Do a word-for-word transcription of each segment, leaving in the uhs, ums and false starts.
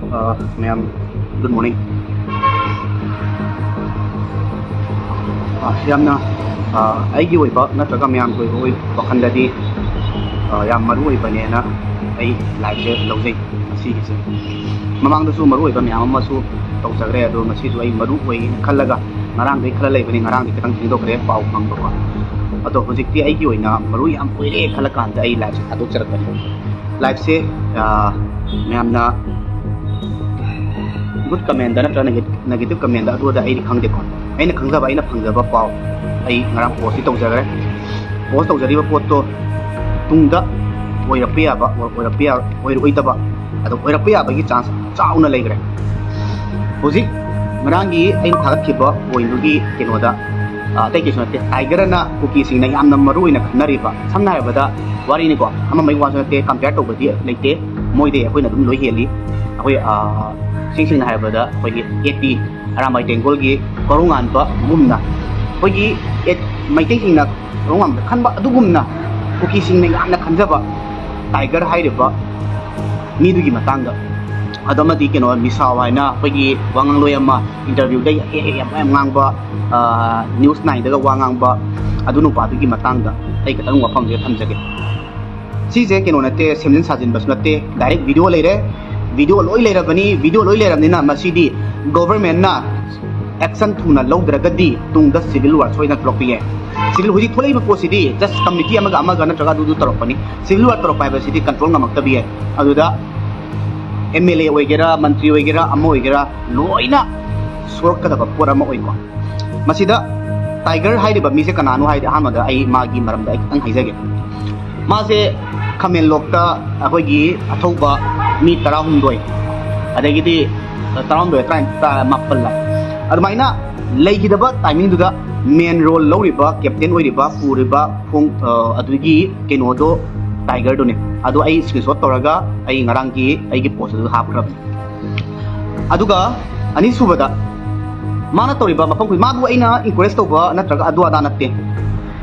ꯑ, ꯃꯌꯥꯝ, good morning. ꯑ, ꯌꯥꯝꯅ, ꯑ, ꯑꯩꯒꯤ ꯑꯣꯏꯕ ꯅꯠꯇ꯭ꯔꯒ ꯃꯌꯥꯝꯒꯤ ꯑꯣꯏꯕ ꯑꯣꯏ-, ꯋꯥꯈꯜꯗꯗꯤ, ꯑ, ꯌꯥꯝ ꯃꯔꯨ ꯑꯣꯏꯕꯅꯦꯅ ꯑꯩ liveꯁꯦ ꯂꯧꯖꯩ ꯉꯁꯤꯒꯤꯁꯦ꯫ ꯃꯃꯥꯡꯗꯁꯨ ꯃꯔꯨ ꯑꯣꯏꯕ ꯃꯌꯥꯝ ꯑꯃꯁꯨ ꯇꯧꯖꯈ꯭ꯔꯦ, ꯑꯗꯣ ꯉꯁꯤꯁꯨ ꯑꯩ ꯃꯔꯨ ꯑꯣꯏꯅ ꯈꯜꯂꯒ ꯉꯔꯥꯡꯗꯩ ꯈꯔ ꯂꯩꯕꯅꯤ, ꯉꯔꯥꯡꯗꯤ ꯈꯤꯇꯪ ꯊꯦꯡꯗꯣꯛꯈ꯭ꯔꯦ ꯄꯥꯎ ꯐꯪꯕꯀꯣ꯫ ꯑꯗꯣ ꯍꯧꯖꯤꯛꯇꯤ ꯑꯩꯒꯤ ꯑꯣꯏꯅ ꯃꯔꯨ ꯌꯥꯝ ꯑꯣꯏꯔꯦ ꯈꯜꯂ ꯀꯥꯟꯗ ꯑꯩ liveꯁꯦ ꯊꯥꯗꯣꯛꯆꯔꯛꯄꯅꯤ꯫ Liveꯁꯦ, ꯑ, ꯃꯌꯥꯝꯅ good commentꯗ ꯅꯠꯇ꯭ꯔꯒ nega-, negative commentꯗ ꯑꯗꯨꯗ ꯑꯩꯗꯤ ꯈꯪꯗꯦꯀꯣ꯫ ꯑꯩꯅ ꯈꯪꯖꯕ, ꯑꯩꯅ ꯐꯪꯖꯕ ꯄꯥꯎ ꯑꯩ ꯉꯔꯥꯡ postꯇꯤ ꯇꯧꯖꯈ꯭ꯔꯦ꯫ Post ꯇꯧꯖꯔꯤꯕ ꯄꯣꯠꯇꯣ ꯇꯨꯡꯗ ꯑꯣꯏꯔꯛꯄ ꯌꯥꯕ, ꯑꯣꯏꯔꯛꯄ ꯌꯥ-, ꯑꯣꯏꯔꯛꯑꯣꯏꯗꯕ, ꯑꯗꯣ ꯑꯣꯏꯔꯛꯄ ꯌꯥꯕꯒꯤ chance ꯆꯥꯎꯅ ꯂꯩꯈ꯭ꯔꯦ꯫ ꯍꯧꯖꯤꯛ ꯉꯔꯥꯡꯒꯤ ꯑꯩꯅ ꯊꯥꯒꯠꯈꯤꯕ pointꯗꯨꯒꯤ ꯀꯩꯅꯣꯗ, ꯑ, ꯑꯇꯩ ꯀꯩꯁꯨ ꯅꯠꯇꯦ, Tigerꯅ ꯀꯨꯀꯤꯁꯤꯡꯅ ꯌꯥꯝꯅ ꯃꯔꯨ ꯑꯣꯏꯅ ꯈꯟꯅꯔꯤꯕ, ꯁꯝꯅ ꯍꯥꯏꯔꯕꯗ ꯋꯥꯔꯤꯅꯤꯀꯣ, ꯑꯃ ꯃꯩ ꯋꯥꯁꯨ ꯅꯠꯇꯦ, compare ꯇꯧꯕꯗꯤ ꯂꯩꯇꯦ, ꯃꯣꯏꯗꯩ ꯑꯩꯈꯣꯏꯅ ꯑꯗꯨꯝ ꯂꯣꯏ ꯍꯦꯜꯂꯤ꯫ ꯑꯩꯈꯣꯏ, ꯑ, ꯏꯁꯦꯡ ꯁꯦꯡꯅ ꯍꯥꯏꯔꯕꯗ ꯑꯩꯈꯣꯏꯒꯤ AP ꯑꯔꯥꯝꯕꯥꯏ ꯇꯦꯡꯒꯣꯜꯒꯤ ꯀꯣꯔꯧꯉꯥꯟꯕꯒꯨꯝꯅ, ꯑꯩꯈꯣꯏꯒꯤ ꯑꯦ-, ꯃꯩꯇꯩꯁꯤꯡꯅ ꯀꯣꯔꯧꯉꯥꯟꯕꯗ ꯈꯟꯕ ꯑꯗꯨꯒꯨꯝꯅ ꯀꯨꯀꯤꯁꯤꯡꯅ ꯌꯥꯝꯅ ꯈꯟꯖꯕ Tiger ꯍꯥꯏꯔꯤꯕ ꯃꯤꯗꯨꯒꯤ ꯃꯇꯥꯡꯗ꯫ ꯑꯗꯣ ꯑꯃꯗꯤ ꯀꯩꯅꯣ, ꯃꯤꯁꯥꯎ ꯍꯥꯏꯅ ꯑꯩꯈꯣꯏꯒꯤ ꯋꯥꯉꯥꯡꯂꯣꯏ ꯑꯃ, interviewꯗ ꯍꯦꯛ ꯍꯦꯛ ꯌꯥꯝ ꯌꯥꯝ ꯉꯥꯡꯕ, ꯑ, News Nineꯗꯒ ꯋꯥ ꯉꯥꯡꯕ ꯑꯗꯨ ꯅꯨꯄꯥꯗꯨꯒꯤ ꯃꯇꯥꯡꯗ ꯑꯩ ꯈꯤꯇꯪ ꯋꯥꯐꯝꯁꯦ ꯊꯝꯖꯒꯦ꯫ ꯁꯤꯁꯦ ꯀꯩꯅꯣ ꯅꯠꯇꯦ, ꯁꯦꯝꯖꯤꯟ ꯁꯥꯖꯤꯟꯕꯁꯨ ꯅꯠꯇꯦ, direct video ꯂꯩꯔꯦ, video ꯂꯣꯏ ꯂꯩꯔꯕꯅꯤ꯫ Video ꯂꯣꯏ ꯂꯩꯔꯕꯅꯤꯅ ꯃꯁꯤꯗꯤ governmentꯅ action ꯊꯨꯅ ꯂꯧꯗ꯭ꯔꯒꯗꯤ ꯇꯨꯡꯗ civil war ꯁꯣꯏꯗꯅ ꯊꯣꯛꯂꯛꯄ ꯌꯥꯏ꯫ Civil ꯍꯧꯖꯤꯛ ꯊꯣꯛꯂꯛꯏꯕ ꯄꯣꯠꯁꯤꯗꯤ just committee ꯑꯃꯒ ꯑꯃꯒ ꯅꯠꯇ꯭ꯔꯒ ꯑꯗꯨꯗꯨ ꯇꯧꯔꯛꯄꯅꯤ꯫ Civil war ꯇꯧꯔꯛꯄ ꯍꯥꯏꯕꯁꯤꯗꯤ control ꯉꯝꯃꯛꯇꯕ ꯌꯥꯏ꯫ ꯑꯗꯨꯗ MLA ꯑꯣꯏꯒꯦꯔꯥ, ꯃꯟꯇ꯭ꯔꯤ ꯑꯣꯏꯒꯦꯔꯥ, ꯑꯃ ꯑꯣꯏꯒꯦꯔꯥ, ꯂꯣꯏꯅ ꯁꯣꯔꯛꯀꯗꯕ ꯄꯣꯠ ꯑꯃ ꯑꯣꯏꯀꯣ꯫ ꯃꯁꯤꯗ Tiger ꯍꯥꯏꯔꯤꯕ ꯃꯤꯁꯦ ꯀꯅꯥꯅꯣ ꯍꯥꯏꯗꯤ, ꯑꯍꯥꯟꯕꯗ ꯑꯩ ꯃꯥꯒꯤ ꯃꯔꯝꯗ ꯑꯩ ꯈꯤꯇꯪ ꯍꯥꯏꯖꯒꯦ꯫ ꯃꯥꯁꯦ ꯈꯥꯃꯦꯟꯂꯣꯛꯇ ꯑꯩꯈꯣꯏꯒꯤ ꯑꯊꯧꯕ ꯃꯤ ꯇꯔꯥꯍꯨꯝꯗꯣꯏ, ꯑꯗꯒꯤꯗꯤ ꯇꯔꯥꯍꯨꯝꯗꯣꯏ, ꯇꯔꯥ-, ꯇꯔꯥꯃꯥꯄꯜ ꯂꯥꯛ ꯑꯗꯨꯃꯥꯏꯅ ꯂꯩꯈꯤꯗꯕ timingꯗꯨꯗ main role ꯂꯧꯔꯤꯕ, captain ꯑꯣꯏꯔꯤꯕ, ꯄꯨꯔꯤꯕ ꯈꯣꯡ-, ꯑ, ꯑꯗꯨꯒꯤ ꯀꯩꯅꯣꯗꯣ Tigerꯗꯨꯅꯦ꯫ ꯑꯗꯣ ꯑꯩ screenshot ꯇꯧꯔꯒ ꯑꯩ ꯉꯔꯥꯡꯒꯤ ꯑꯩꯒꯤ post ꯑꯗꯨꯗ ꯍꯥꯞꯈ꯭ꯔꯕꯅꯦ꯫ ꯑꯗꯨꯒ ꯑꯅꯤꯁꯨꯕꯗ, ꯃꯥꯅ ꯇꯧꯔꯤꯕ ꯃꯐꯝ ꯈꯨꯗꯤꯡ, ꯃꯥꯕꯨ ꯑꯩꯅ encourage ꯇꯧꯕ ꯅꯠꯇ꯭ꯔꯒ ꯑꯗꯨ ꯑꯗꯥ ꯅꯠꯇꯦ꯫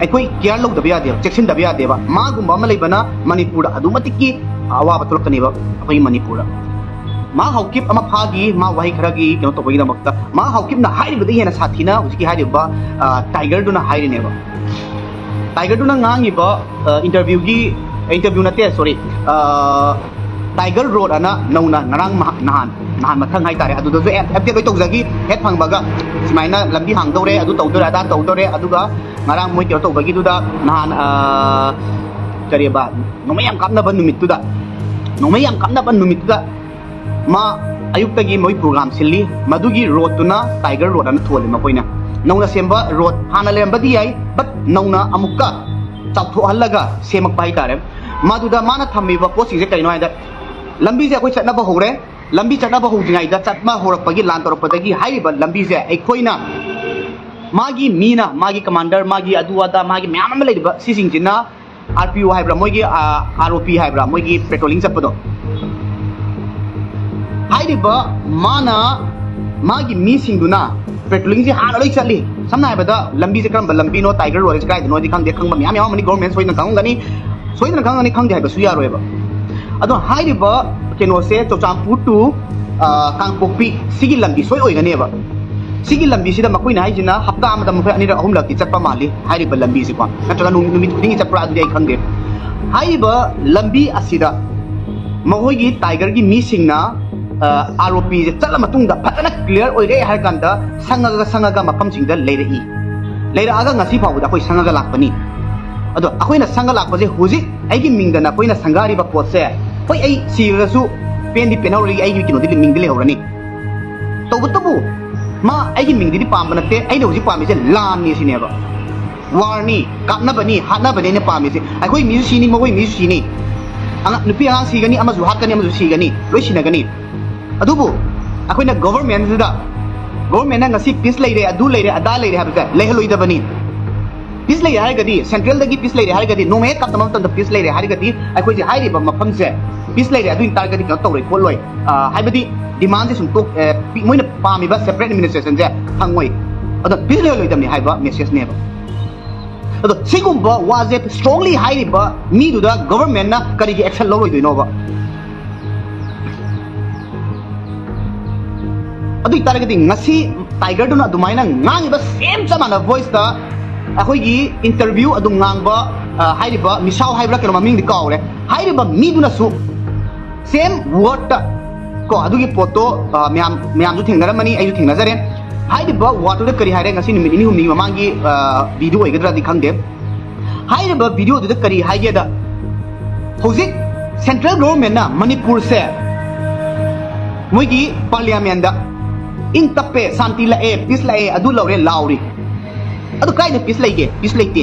ꯑꯩꯈꯣꯏ care ꯂꯧꯗꯕ ꯌꯥꯗꯦꯕ, ꯆꯦꯛꯁꯤꯟꯗꯕ ꯌꯥꯗꯦꯕ꯫ ꯃꯥꯒꯨꯝꯕ ꯑꯃ ꯂꯩꯕꯅ ꯃꯅꯤꯄꯨꯔꯗ ꯑꯗꯨꯛꯀꯤ ꯃꯇꯤꯛꯀꯤ ꯑꯋꯥꯕ ꯊꯣꯛꯂꯛꯀꯅꯦꯕ ꯑꯩꯈꯣꯏꯒꯤ ꯃꯅꯤꯄꯨꯔꯗ꯫ ꯃꯥ ꯍꯥꯎꯀꯤꯞ ꯑꯃ ꯐꯥꯈꯤ, ꯃꯥ ꯋꯥꯍꯩ ꯈꯔꯒꯤ ꯀꯩꯅꯣ ꯇꯧꯕꯒꯤꯗꯃꯛꯇ꯫ ꯃꯥ ꯍꯥꯎꯀꯤꯞꯅ ꯍꯥꯏꯔꯤꯕꯗꯒꯤ ꯍꯦꯟꯅ ꯁꯥꯊꯤꯅ ꯍꯧꯖꯤꯛꯀꯤ ꯍꯥꯏꯔꯤꯕ, ꯑ, ꯇꯥꯏꯒꯔꯗꯨꯅ ꯍꯥꯏꯔꯤꯅꯦꯕ꯫ ꯇꯥꯏꯒꯔꯗꯨꯅ ꯉꯥꯡꯉꯤꯕ, ꯑ, ꯏꯟꯇꯔꯚ꯭ꯌꯨꯒꯤ, ꯏꯟꯇꯔꯚ꯭ꯌꯨ ꯅꯠꯇꯦ, ꯁꯣꯔꯤ, ꯑ, ꯇꯥꯏꯒꯔ ꯔꯣꯠ ꯑꯅ ꯅꯧꯅ ꯉꯔꯥꯡ ꯃꯍꯥꯛ ꯅꯍꯥꯟ, ꯅꯍꯥꯟ ꯃꯊꯪ ꯍꯥꯏꯇꯥꯔꯦ, ꯑꯗꯨꯗꯁꯨ ꯑꯦꯞ-, ꯑꯞꯗꯦꯠ ꯂꯣꯏ ꯇꯧꯖꯈꯤ꯫ ꯍꯦꯛ ꯐꯪꯕꯒ ꯁꯨꯃꯥꯏꯅ ꯂꯝꯕꯤ ꯍꯥꯡꯗꯧꯔꯦ, ꯑꯗꯨ ꯇꯧꯗꯧꯔꯦ, ꯑꯗꯥ ꯇꯧꯗꯧꯔꯦ, ꯑꯗꯨꯒ ꯉꯔꯥꯡ ꯃꯣꯏ ꯀꯩꯅꯣ ꯇꯧꯕꯒꯤꯗꯨꯗ ꯅꯍꯥꯟ, ꯑ, ꯀꯔꯤꯕ, ꯅꯣꯡꯃꯩ ꯌꯥꯝ ꯀꯥꯞꯅꯕ ꯅꯨꯃꯤꯠꯇꯨꯗ, ꯅꯣꯡꯃꯩ ꯌꯥꯝ ꯀꯥꯞꯅꯕ ꯅꯨꯃꯤꯠꯇꯨꯗ ꯃꯥ ꯑꯌꯨꯛꯇꯒꯤ ꯃꯣꯏ ꯄ꯭ꯔꯣꯒ꯭ꯔꯥꯝ ꯁꯤꯜꯂꯤ꯫ ꯃꯗꯨꯒꯤ ꯔꯣꯠꯇꯨꯅ ꯇꯥꯏꯒꯔ ꯔꯣꯠ ꯑꯅ ꯊꯣꯜꯂꯤ ꯃꯈꯣꯏꯅ꯫ ꯅꯧꯅ ꯁꯦꯝꯕ ꯔꯣꯠ ꯍꯥꯟꯅ ꯂꯩꯔꯝꯕꯗꯤ ꯌꯥꯏ, but ꯅꯧꯅ ꯑꯃꯨꯛꯀ ꯆꯥꯎꯊꯣꯛꯍꯜꯂꯒ ꯁꯦꯝꯃꯛꯄ ꯍꯥꯏꯇꯥꯔꯦ꯫ ꯃꯗꯨꯗ ꯃꯥꯅ ꯊꯝꯃꯤꯕ ꯄꯣꯠꯁꯤꯡꯁꯦ ꯀꯩꯅꯣ ꯍꯥꯏꯗ, ꯂꯝꯕꯤꯁꯦ ꯑꯩꯈꯣꯏ ꯆꯠꯅꯕ ꯍꯧꯔꯦ꯫ ꯂꯝꯕꯤ ꯆꯠꯅꯕ ꯍꯧꯗ꯭ꯔꯤꯉꯩꯗ, ꯆꯠꯄ ꯍꯧꯔꯛꯄꯒꯤ, ꯂꯥꯟ ꯇꯧꯔꯛꯄꯗꯒꯤ ꯍꯥꯏꯔꯤꯕ ꯂꯝꯕꯤꯁꯦ ꯑꯩꯈꯣꯏꯅ, ꯃꯥꯒꯤ ꯃꯤꯅ, ꯃꯥꯒꯤ ꯀꯃꯥꯟꯗꯔ, ꯃꯥꯒꯤ ꯑꯗꯨ ꯑꯗꯥ, ꯃꯥꯒꯤ ꯃꯌꯥꯝ ꯑꯃ ꯂꯩꯔꯤꯕ ꯁꯤꯁꯤꯡꯁꯤꯅ, ꯑꯥꯔ ꯄꯤ ꯑꯣ ꯍꯥꯏꯕ꯭ꯔꯥ, ꯃꯣꯏꯒꯤ, ꯑꯥ, ꯑꯥꯔ ꯑꯣ ꯄꯤ ꯍꯥꯏꯕ꯭ꯔꯥ, ꯃꯣꯏꯒꯤ ꯄꯦꯇ꯭ꯔꯣꯂꯤꯡ ꯆꯠꯄꯗꯣ, ꯍꯥꯏꯔꯤꯕ ꯃꯥꯅ, ꯃꯥꯒꯤ ꯃꯤꯁꯤꯡꯗꯨꯅ ꯄꯦꯇ꯭ꯔꯣꯂꯤꯡꯁꯦ ꯍꯥꯟꯅ ꯂꯣꯏ ꯆꯠꯂꯤ꯫ ꯁꯝꯅ ꯍꯥꯏꯔꯕꯗ, ꯂꯝꯕꯤꯁꯦ ꯀꯔꯝꯕ ꯂꯝꯕꯤꯅꯣ, ꯇꯥꯏꯒꯔ ꯔꯣꯗꯁꯦ ꯀꯗꯥꯏꯗꯅꯣꯗꯤ ꯈꯪꯗꯦ, ꯈꯪꯕ ꯃꯌꯥꯝ ꯌꯥꯎꯔꯝꯒꯅꯤ, ꯒꯣꯔꯃꯦꯟ ꯁꯣꯏꯗꯅ ꯈꯪꯉꯝꯒꯅꯤ, ꯁꯣꯏꯗꯅ ꯈꯪꯉꯝꯒꯅꯤ, ꯈꯪꯗꯦ ꯍꯥꯏꯕꯁꯨ ꯌꯥꯔꯣꯏꯕ꯫ ꯑꯗꯣ ꯍꯥꯏꯔꯤꯕ ꯀꯩꯅꯣꯁꯦ, ꯆꯨꯔꯆꯥꯟꯄꯨꯔ to, ꯑ, ꯀꯥꯡꯄꯣꯛꯄꯤ, ꯁꯤꯒꯤ ꯂꯝꯕꯤ ꯁꯣꯏ ꯑꯣꯏꯒꯅꯦꯕ꯫ ꯁꯤꯒꯤ ꯂꯝꯕꯤꯁꯤꯗ ꯃꯈꯣꯏꯅ ꯍꯥꯏꯁꯤꯅ ꯍꯞꯇꯥ ꯑꯃꯗ ꯃꯈꯣꯏ ꯑꯅꯤꯔꯛ ꯑꯍꯨꯝꯂꯛꯇꯤ ꯆꯠꯄ ꯃꯥꯜꯂꯤ, ꯍꯥꯏꯔꯤꯕ ꯂꯝꯕꯤꯁꯤꯀꯣ, ꯅꯠꯇ꯭ꯔꯒ ꯅꯨꯃꯤꯠ ꯈꯨꯗꯤꯡꯒꯤ ꯆꯠꯄ꯭ꯔꯥ, ꯑꯗꯨꯗꯤ ꯑꯩ ꯈꯪꯗꯦ꯫ ꯍꯥꯏꯔꯤꯕ ꯂꯝꯕꯤ ꯑꯁꯤꯗ ꯃꯈꯣꯏꯒꯤ ꯇꯥꯏꯒꯔꯒꯤ ꯃꯤꯁꯤꯡꯅ, ꯑ, ꯑꯥꯔ ꯑꯣ ꯄꯤꯁꯦ ꯆꯠꯂ ꯃꯇꯨꯡꯗ ꯐꯖꯅ ꯀ꯭ꯂꯤꯌꯥꯔ ꯑꯣꯏꯔꯦ ꯍꯥꯏꯔ ꯀꯥꯟꯗ ꯁꯪꯉꯒ, ꯁꯪꯉꯒ ꯃꯐꯝꯁꯤꯡꯗ ꯂꯩꯔꯛꯏ꯫ ꯂꯩꯔꯛꯑꯒ ꯉꯁꯤ ꯐꯥꯎꯕꯗ ꯑꯩꯈꯣꯏ ꯁꯪꯉꯒ ꯂꯥꯛꯄꯅꯤ꯫ ꯑꯗꯣ ꯑꯩꯈꯣꯏꯅ ꯁꯪꯉ ꯂꯥꯛꯄꯁꯦ ꯍꯧꯖꯤꯛ ꯑꯩꯒꯤ ꯃꯤꯡꯗ ꯅꯈꯣꯏꯅ ꯁꯪꯒꯥꯔꯤꯕ ꯄꯣꯠꯁꯦ, ꯍꯣꯏ, ꯑꯩ ꯁꯤꯔꯒꯁꯨ ꯄꯦꯟꯗꯤ ꯄꯦꯟꯍꯧꯔꯒꯦ, ꯑꯩꯒꯤ ꯀꯩꯅꯣꯗꯤ ꯃꯤꯡꯗꯤ ꯂꯩꯍꯧꯔꯅꯤ꯫ ꯇꯧꯕꯇꯕꯨ ꯃꯥ ꯑꯩꯒꯤ ꯃꯤꯡꯗꯗꯤ ꯄꯥꯝꯕ ꯅꯠꯇꯦ, ꯑꯩꯅ ꯍꯧꯖꯤꯛ ꯄꯥꯝꯃꯤꯁꯦ ꯂꯥꯟꯅꯤ ꯁꯤꯅꯦꯕ꯫ ꯋꯥꯔꯅꯤ, ꯀꯥꯞꯅꯕꯅꯤ, ꯍꯥꯠꯅꯕꯅꯤ ꯑꯩꯅ ꯄꯥꯝꯃꯤꯁꯦ꯫ ꯑꯩꯈꯣꯏ ꯃꯤꯁꯨ ꯁꯤꯅꯤ, ꯃꯈꯣꯏ ꯃꯤꯁꯨ ꯁꯤꯅꯤ꯫ ꯑꯉꯥꯡ, ꯅꯨꯄꯤ ꯑꯉꯥꯡ ꯁꯤꯒꯅꯤ, ꯑꯃꯁꯨ ꯍꯥꯠꯀꯅꯤ, ꯑꯃꯁꯨ ꯁꯤꯒꯅꯤ, ꯂꯣꯏ ꯁꯤꯅꯒꯅꯤ꯫ ꯑꯗꯨꯕꯨ ꯑꯩꯈꯣꯏꯅ ꯒꯣꯚꯔꯃꯦꯟꯁꯤꯗ, ꯒꯣꯚꯔꯃꯦꯟꯅ ꯉꯁꯤ ꯄꯤꯁ ꯂꯩꯔꯦ, ꯑꯗꯨ ꯂꯩꯔꯦ, ꯑꯗꯥ ꯂꯩꯔꯦ ꯍꯥꯏꯕꯁꯦ ꯂꯩꯍꯜꯂꯣꯏꯗꯕꯅꯤ꯫ ꯄꯤꯁ ꯂꯩꯔꯦ ꯍꯥꯏꯔꯒꯗꯤ, ꯁꯦꯟꯇ꯭ꯔꯦꯜꯗꯒꯤ ꯄꯤꯁ ꯂꯩꯔꯦ ꯍꯥꯏꯔꯒꯗꯤ, ꯅꯣꯡꯃ ꯍꯦꯛ ꯀꯥꯞꯇꯕ ꯃꯇꯝꯗ ꯄꯤꯁ ꯂꯩꯔꯦ ꯍꯥꯏꯔꯒꯗꯤ, ꯑꯩꯈꯣꯏꯁꯦ ꯍꯥꯏꯔꯤꯕ ꯃꯐꯝꯁꯦ ꯄꯤꯁ ꯂꯩꯔꯦ, ꯑꯗꯨ ꯑꯣꯏ ꯇꯥꯔꯒꯗꯤ ꯀꯩꯅꯣ ꯇꯧꯔꯣꯏ ꯈꯣꯠꯂꯣꯏ, ꯑ, ꯍꯥꯏꯕꯗꯤ ꯗꯤꯃꯥꯟꯁꯦ ꯁꯨꯝ ꯇꯣꯛ-, ꯑ, ꯄꯤ-, ꯃꯣꯏꯅ ꯄꯥꯝꯃꯤꯕ ꯁꯦꯄꯔꯦꯠ ꯑꯦꯗꯃꯤꯅꯤꯁꯇ꯭ꯔꯦꯁꯟꯁꯦ ꯐꯪꯉꯣꯏ꯫ ꯑꯗꯣ ꯄꯤꯁ ꯂꯩꯍꯜꯂꯣꯏꯗꯕꯅꯤ ꯍꯥꯏꯕ ꯃꯦꯁꯦꯖꯅꯦꯕ꯫ ꯑꯗꯣ ꯁꯤꯒꯨꯝꯕ ꯋꯥꯁꯦ ꯁ꯭ꯇꯔꯣꯡꯂꯤ ꯍꯥꯏꯔꯤꯕ ꯃꯤꯗꯨꯗ ꯒꯣꯚꯔꯃꯦꯟꯅ ꯀꯔꯤꯒꯤ ꯑꯦꯛꯁꯟ ꯂꯧꯔꯣꯏꯗꯣꯏꯅꯣꯕ? ꯑꯗꯨ ꯑꯣꯏꯇꯥꯔꯒꯗꯤ ꯉꯁꯤ ꯇꯥꯏꯒꯔꯗꯨꯅ ꯑꯗꯨꯃꯥꯏꯅ ꯉꯥꯡꯉꯤꯕ ꯁꯦꯝ ꯆꯞ ꯃꯥꯟꯅꯕ ꯚꯣꯏꯁꯇ ꯑꯩꯈꯣꯏꯒꯤ ꯏꯟꯇꯔꯚ꯭ꯌꯨ ꯑꯗꯨꯝ ꯉꯥꯡꯕ, ꯑ, ꯍꯥꯏꯔꯤꯕ ꯃꯤꯁꯥꯎ ꯍꯥꯏꯕ꯭ꯔꯥ ꯀꯩꯅꯣ ꯃꯃꯤꯡꯗꯤ ꯀꯥꯎꯔꯦ, ꯍꯥꯏꯔꯤꯕ ꯃꯤꯗꯨꯅꯁꯨ ꯁꯦꯝ ꯋꯥꯔꯗꯇ ꯀꯣ, ꯑꯗꯨꯒꯤ ꯄꯣꯠꯇꯣ, ꯑ, ꯃꯌꯥꯝ, ꯃꯌꯥꯝꯁꯨ ꯊꯦꯡꯅꯔꯝꯃꯅꯤ, ꯑꯩꯁꯨ ꯊꯦꯡꯅꯖꯔꯦ꯫ ꯍꯥꯏꯔꯤꯕ ꯋꯥꯔꯗꯇꯨꯗ ꯀꯔꯤ ꯍꯥꯏꯔꯦ, ꯉꯁꯤ ꯅꯨꯃꯤꯠ ꯅꯤꯅꯤ ꯍꯨꯝꯅꯤ ꯃꯃꯥꯡꯒꯤ, ꯑ, ꯚꯤꯗꯤꯑꯣ ꯑꯣꯏꯒꯗ꯭ꯔꯗꯤ ꯈꯪꯗꯦ꯫ ꯍꯥꯏꯔꯤꯕ ꯚꯤꯗꯤꯑꯣꯗꯨꯗ ꯀꯔꯤ ꯍꯥꯏꯒꯦꯗ, ꯍꯧꯖꯤꯛ ꯁꯦꯟꯇ꯭ꯔꯦꯜ ꯒꯣꯚꯔꯟꯃꯦꯟꯠꯅ ꯃꯅꯤꯄꯨꯔꯁꯦ ꯃꯣꯏꯒꯤ ꯄꯥꯔꯂꯤꯌꯥꯃꯦꯟꯗ "ꯏꯪ ꯇꯞꯄꯦ, ꯁꯥꯟꯇꯤ ꯂꯥꯛꯑꯦ, ꯄꯤꯁ ꯂꯥꯛꯑꯦ, ꯑꯗꯨ ꯂꯧꯔꯦ" ꯂꯥꯎꯔꯤ꯫ ꯑꯗꯨ ꯀꯥꯏꯗ ꯄꯤꯁ ꯂꯩꯒꯦ? ꯄꯤꯁ ꯂꯩꯇꯦ꯫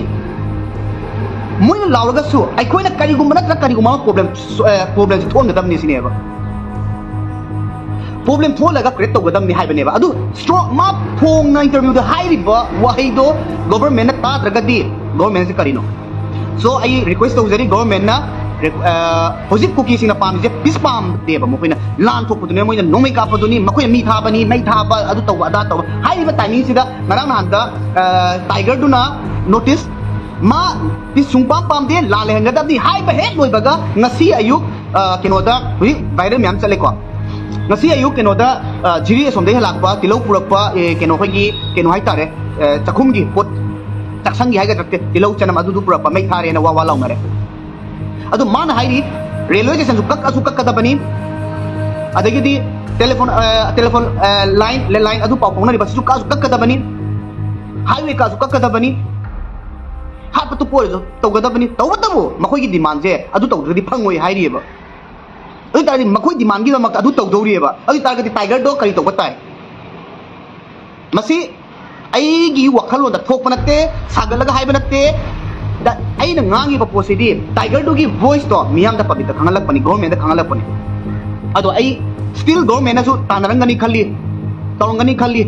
ꯃꯣꯏꯅ ꯂꯥꯎꯔꯒꯁꯨ ꯑꯩꯈꯣꯏꯅ ꯀꯔꯤꯒꯨꯝꯕ ꯅꯠꯇ꯭ꯔꯒ ꯀꯔꯤꯒꯨꯝꯕ ꯑꯃ ꯄ꯭ꯔꯣꯕ꯭ꯂꯦꯝ, ꯑ, ꯄ꯭ꯔꯣꯕ꯭ꯂꯦꯝꯁꯦ ꯊꯣꯛꯍꯟꯒꯗꯕꯅꯤ ꯁꯤꯅꯦꯕ꯫ ꯄ꯭ꯔꯣꯕ꯭ꯂꯦꯝ ꯊꯣꯛꯍꯜꯂꯒ ꯀ꯭ꯔꯤꯌꯦꯠ ꯇꯧꯒꯗꯕꯅꯤ ꯍꯥꯏꯕꯅꯦꯕ꯫ ꯑꯗꯨ ꯁ꯭ꯇ꯭ꯔꯣ-, ꯃꯥ ꯐꯣꯡꯅ ꯏꯟꯇꯔꯚ꯭ꯌꯨꯗ ꯍꯥꯏꯔꯤꯕ ꯋꯥꯍꯩꯗꯣ ꯒꯣꯚꯔꯟꯃꯦꯟꯠꯅ ꯇꯥꯗ꯭ꯔꯒꯗꯤ ꯒꯣꯚꯔꯟꯃꯦꯟꯠꯁꯦ ꯀꯔꯤꯅꯣ? ꯁꯣ ꯑꯩ ꯔꯤꯀ꯭ꯋꯦꯁ ꯇꯧꯖꯔꯤ ꯒꯣꯚꯔꯟꯃꯦꯟꯠꯅ, ꯑ, ꯍꯧꯖꯤꯛ ꯀꯨꯀꯤꯁꯤꯡꯅ ꯄꯥꯝꯃꯤꯁꯦ ꯄꯤꯁ ꯄꯥꯝꯗꯦꯕ꯫ ꯃꯈꯣꯏꯅ ꯂꯥꯟ ꯊꯣꯛꯄꯗꯨꯅꯦ, ꯃꯣꯏꯅ ꯅꯣꯡꯃꯩ ꯀꯥꯞꯄꯗꯨꯅꯤ, ꯃꯈꯣꯏꯅ ꯃꯤ ꯊꯥꯕꯅꯤ, ꯃꯩ ꯊꯥꯕ, ꯑꯗꯨ ꯇꯧꯕ ꯑꯗꯥ ꯇꯧꯕ ꯍꯥꯏꯔꯤꯕ ꯇꯥꯏꯃꯤꯡꯁꯤꯗ ꯉꯔꯥꯡ ꯅꯍꯥꯟꯗ, ꯑ, ꯇꯥꯏꯒꯔꯗꯨꯅ ꯅꯣꯇꯤꯁ, ꯃꯥ ꯄꯤꯁ ꯁꯨꯡꯄꯥꯝ ꯄꯥꯝꯗꯦ, ꯂꯥꯟ ꯂꯩꯍꯟꯒꯗꯕꯅꯤ ꯍꯥꯏꯕ ꯍꯦꯛ ꯂꯣꯏꯕꯒ ꯉꯁꯤ ꯑꯌꯨꯛ, ꯑ, ꯀꯩꯅꯣꯗ ꯍꯧꯖꯤꯛ ꯚꯥꯏꯔꯦꯜ ꯃꯌꯥꯝ ꯆꯠꯂꯦꯀꯣ꯫ ꯉꯁꯤ ꯑꯌꯨꯛ ꯀꯩꯅꯣꯗ, ꯑ, ꯖꯤꯔꯤ ꯑꯁꯣꯝꯗꯒꯤ ꯍꯜꯂꯛꯄ ꯇꯤꯜꯍꯧ ꯄꯨꯔꯛꯄ, ꯑꯦ, ꯀꯩꯅꯣ ꯑꯩꯈꯣꯏꯒꯤ ꯀꯩꯅꯣ ꯍꯥꯏꯇꯥꯔꯦ, ꯑ, ꯆꯥꯛꯈꯨꯝꯒꯤ ꯄꯣꯠ, ꯆꯥꯛꯁꯪꯒꯤ ꯍꯥꯏꯒꯗ꯭ꯔꯥ, ꯇꯤꯜꯍꯧ ꯆꯅꯝ ꯑꯗꯨꯗꯨ ꯄꯨꯔꯛꯄ, ꯃꯩ ꯊꯥꯔꯦꯅ ꯋꯥ ꯋꯥ ꯂꯥꯎꯅꯔꯦ꯫ ꯑꯗꯨ ꯃꯥꯅ ꯍꯥꯏꯔꯤ ꯔꯦꯜꯋꯦ ꯁ꯭ꯇꯦꯁꯟꯁꯨ ꯀꯛꯑꯁꯨ ꯀꯛꯀꯗꯕꯅꯤ, ꯑꯗꯒꯤꯗꯤ ꯇꯦꯂꯤꯐꯣꯟ, ꯑ, ꯇꯦꯂꯤꯐꯣꯟ, ꯑ, ꯂꯥꯏꯟ, ꯂꯦꯟꯂꯥꯏꯟ ꯑꯗꯨ ꯄꯥꯎ ꯐꯥꯎꯅꯔꯤꯕ ꯁꯤꯁꯨ ꯀꯛꯑꯁꯨ ꯀꯛꯀꯗꯕꯅꯤ, ꯍꯥꯏꯋꯦ ꯀꯛꯑꯁꯨ ꯀꯛꯀꯗꯕꯅꯤ, ꯍꯥꯠꯄ ꯇꯨꯞꯄ ꯑꯣꯏꯔꯁꯨ ꯇꯧꯒꯗꯕꯅꯤ꯫ ꯇꯧꯕꯇꯕꯨ ꯃꯈꯣꯏꯒꯤ ꯗꯤꯃꯥꯟꯁꯦ ꯑꯗꯨ ꯇꯧꯗ꯭ꯔꯗꯤ ꯐꯪꯉꯣꯏ ꯍꯥꯏꯔꯤꯑꯕ꯫ ꯑꯗꯨ ꯑꯣꯏ ꯇꯥꯔꯗꯤ ꯃꯈꯣꯏ ꯗꯤꯃꯥꯟꯒꯤꯗꯃꯛꯇ ꯑꯗꯨ ꯇꯧꯗꯧꯔꯤꯑꯕ꯫ ꯑꯗꯨ ꯑꯣꯏ ꯇꯥꯔꯒꯗꯤ ꯇꯥꯏꯒꯔꯗꯣ ꯀꯔꯤ ꯇꯧꯕ ꯇꯥꯏ? ꯃꯁꯤ ꯑꯩꯒꯤ ꯋꯥꯈꯜꯂꯣꯟꯗ ꯊꯣꯛꯄ ꯅꯠꯇꯦ, ꯁꯥꯒꯠꯂꯒ ꯍꯥꯏꯕ ꯅꯠꯇꯦ꯫ ꯗ-, ꯑꯩꯅ ꯉꯥꯡꯉꯤꯕ ꯄꯣꯠꯁꯤꯗꯤ ꯇꯥꯏꯒꯔꯗꯨꯒꯤ ꯚꯣꯏꯁꯇꯣ ꯃꯤꯌꯥꯝꯗ, ꯄꯕ꯭ꯂꯤꯛꯇ ꯈꯪꯍꯜꯂꯛꯄꯅꯤ, ꯒꯣꯚꯔꯟꯃꯦꯟꯠꯇ ꯈꯪꯍꯜꯂꯛꯄꯅꯤ꯫ ꯑꯗꯣ ꯑꯩ ꯁ꯭ꯇꯤꯜ ꯒꯣꯚꯔꯟꯃꯦꯟꯠꯅꯁꯨ ꯇꯥꯟꯅꯔꯝꯒꯅꯤ ꯈꯜꯂꯤ, ꯇꯧꯔꯝꯒꯅꯤ ꯈꯜꯂꯤ,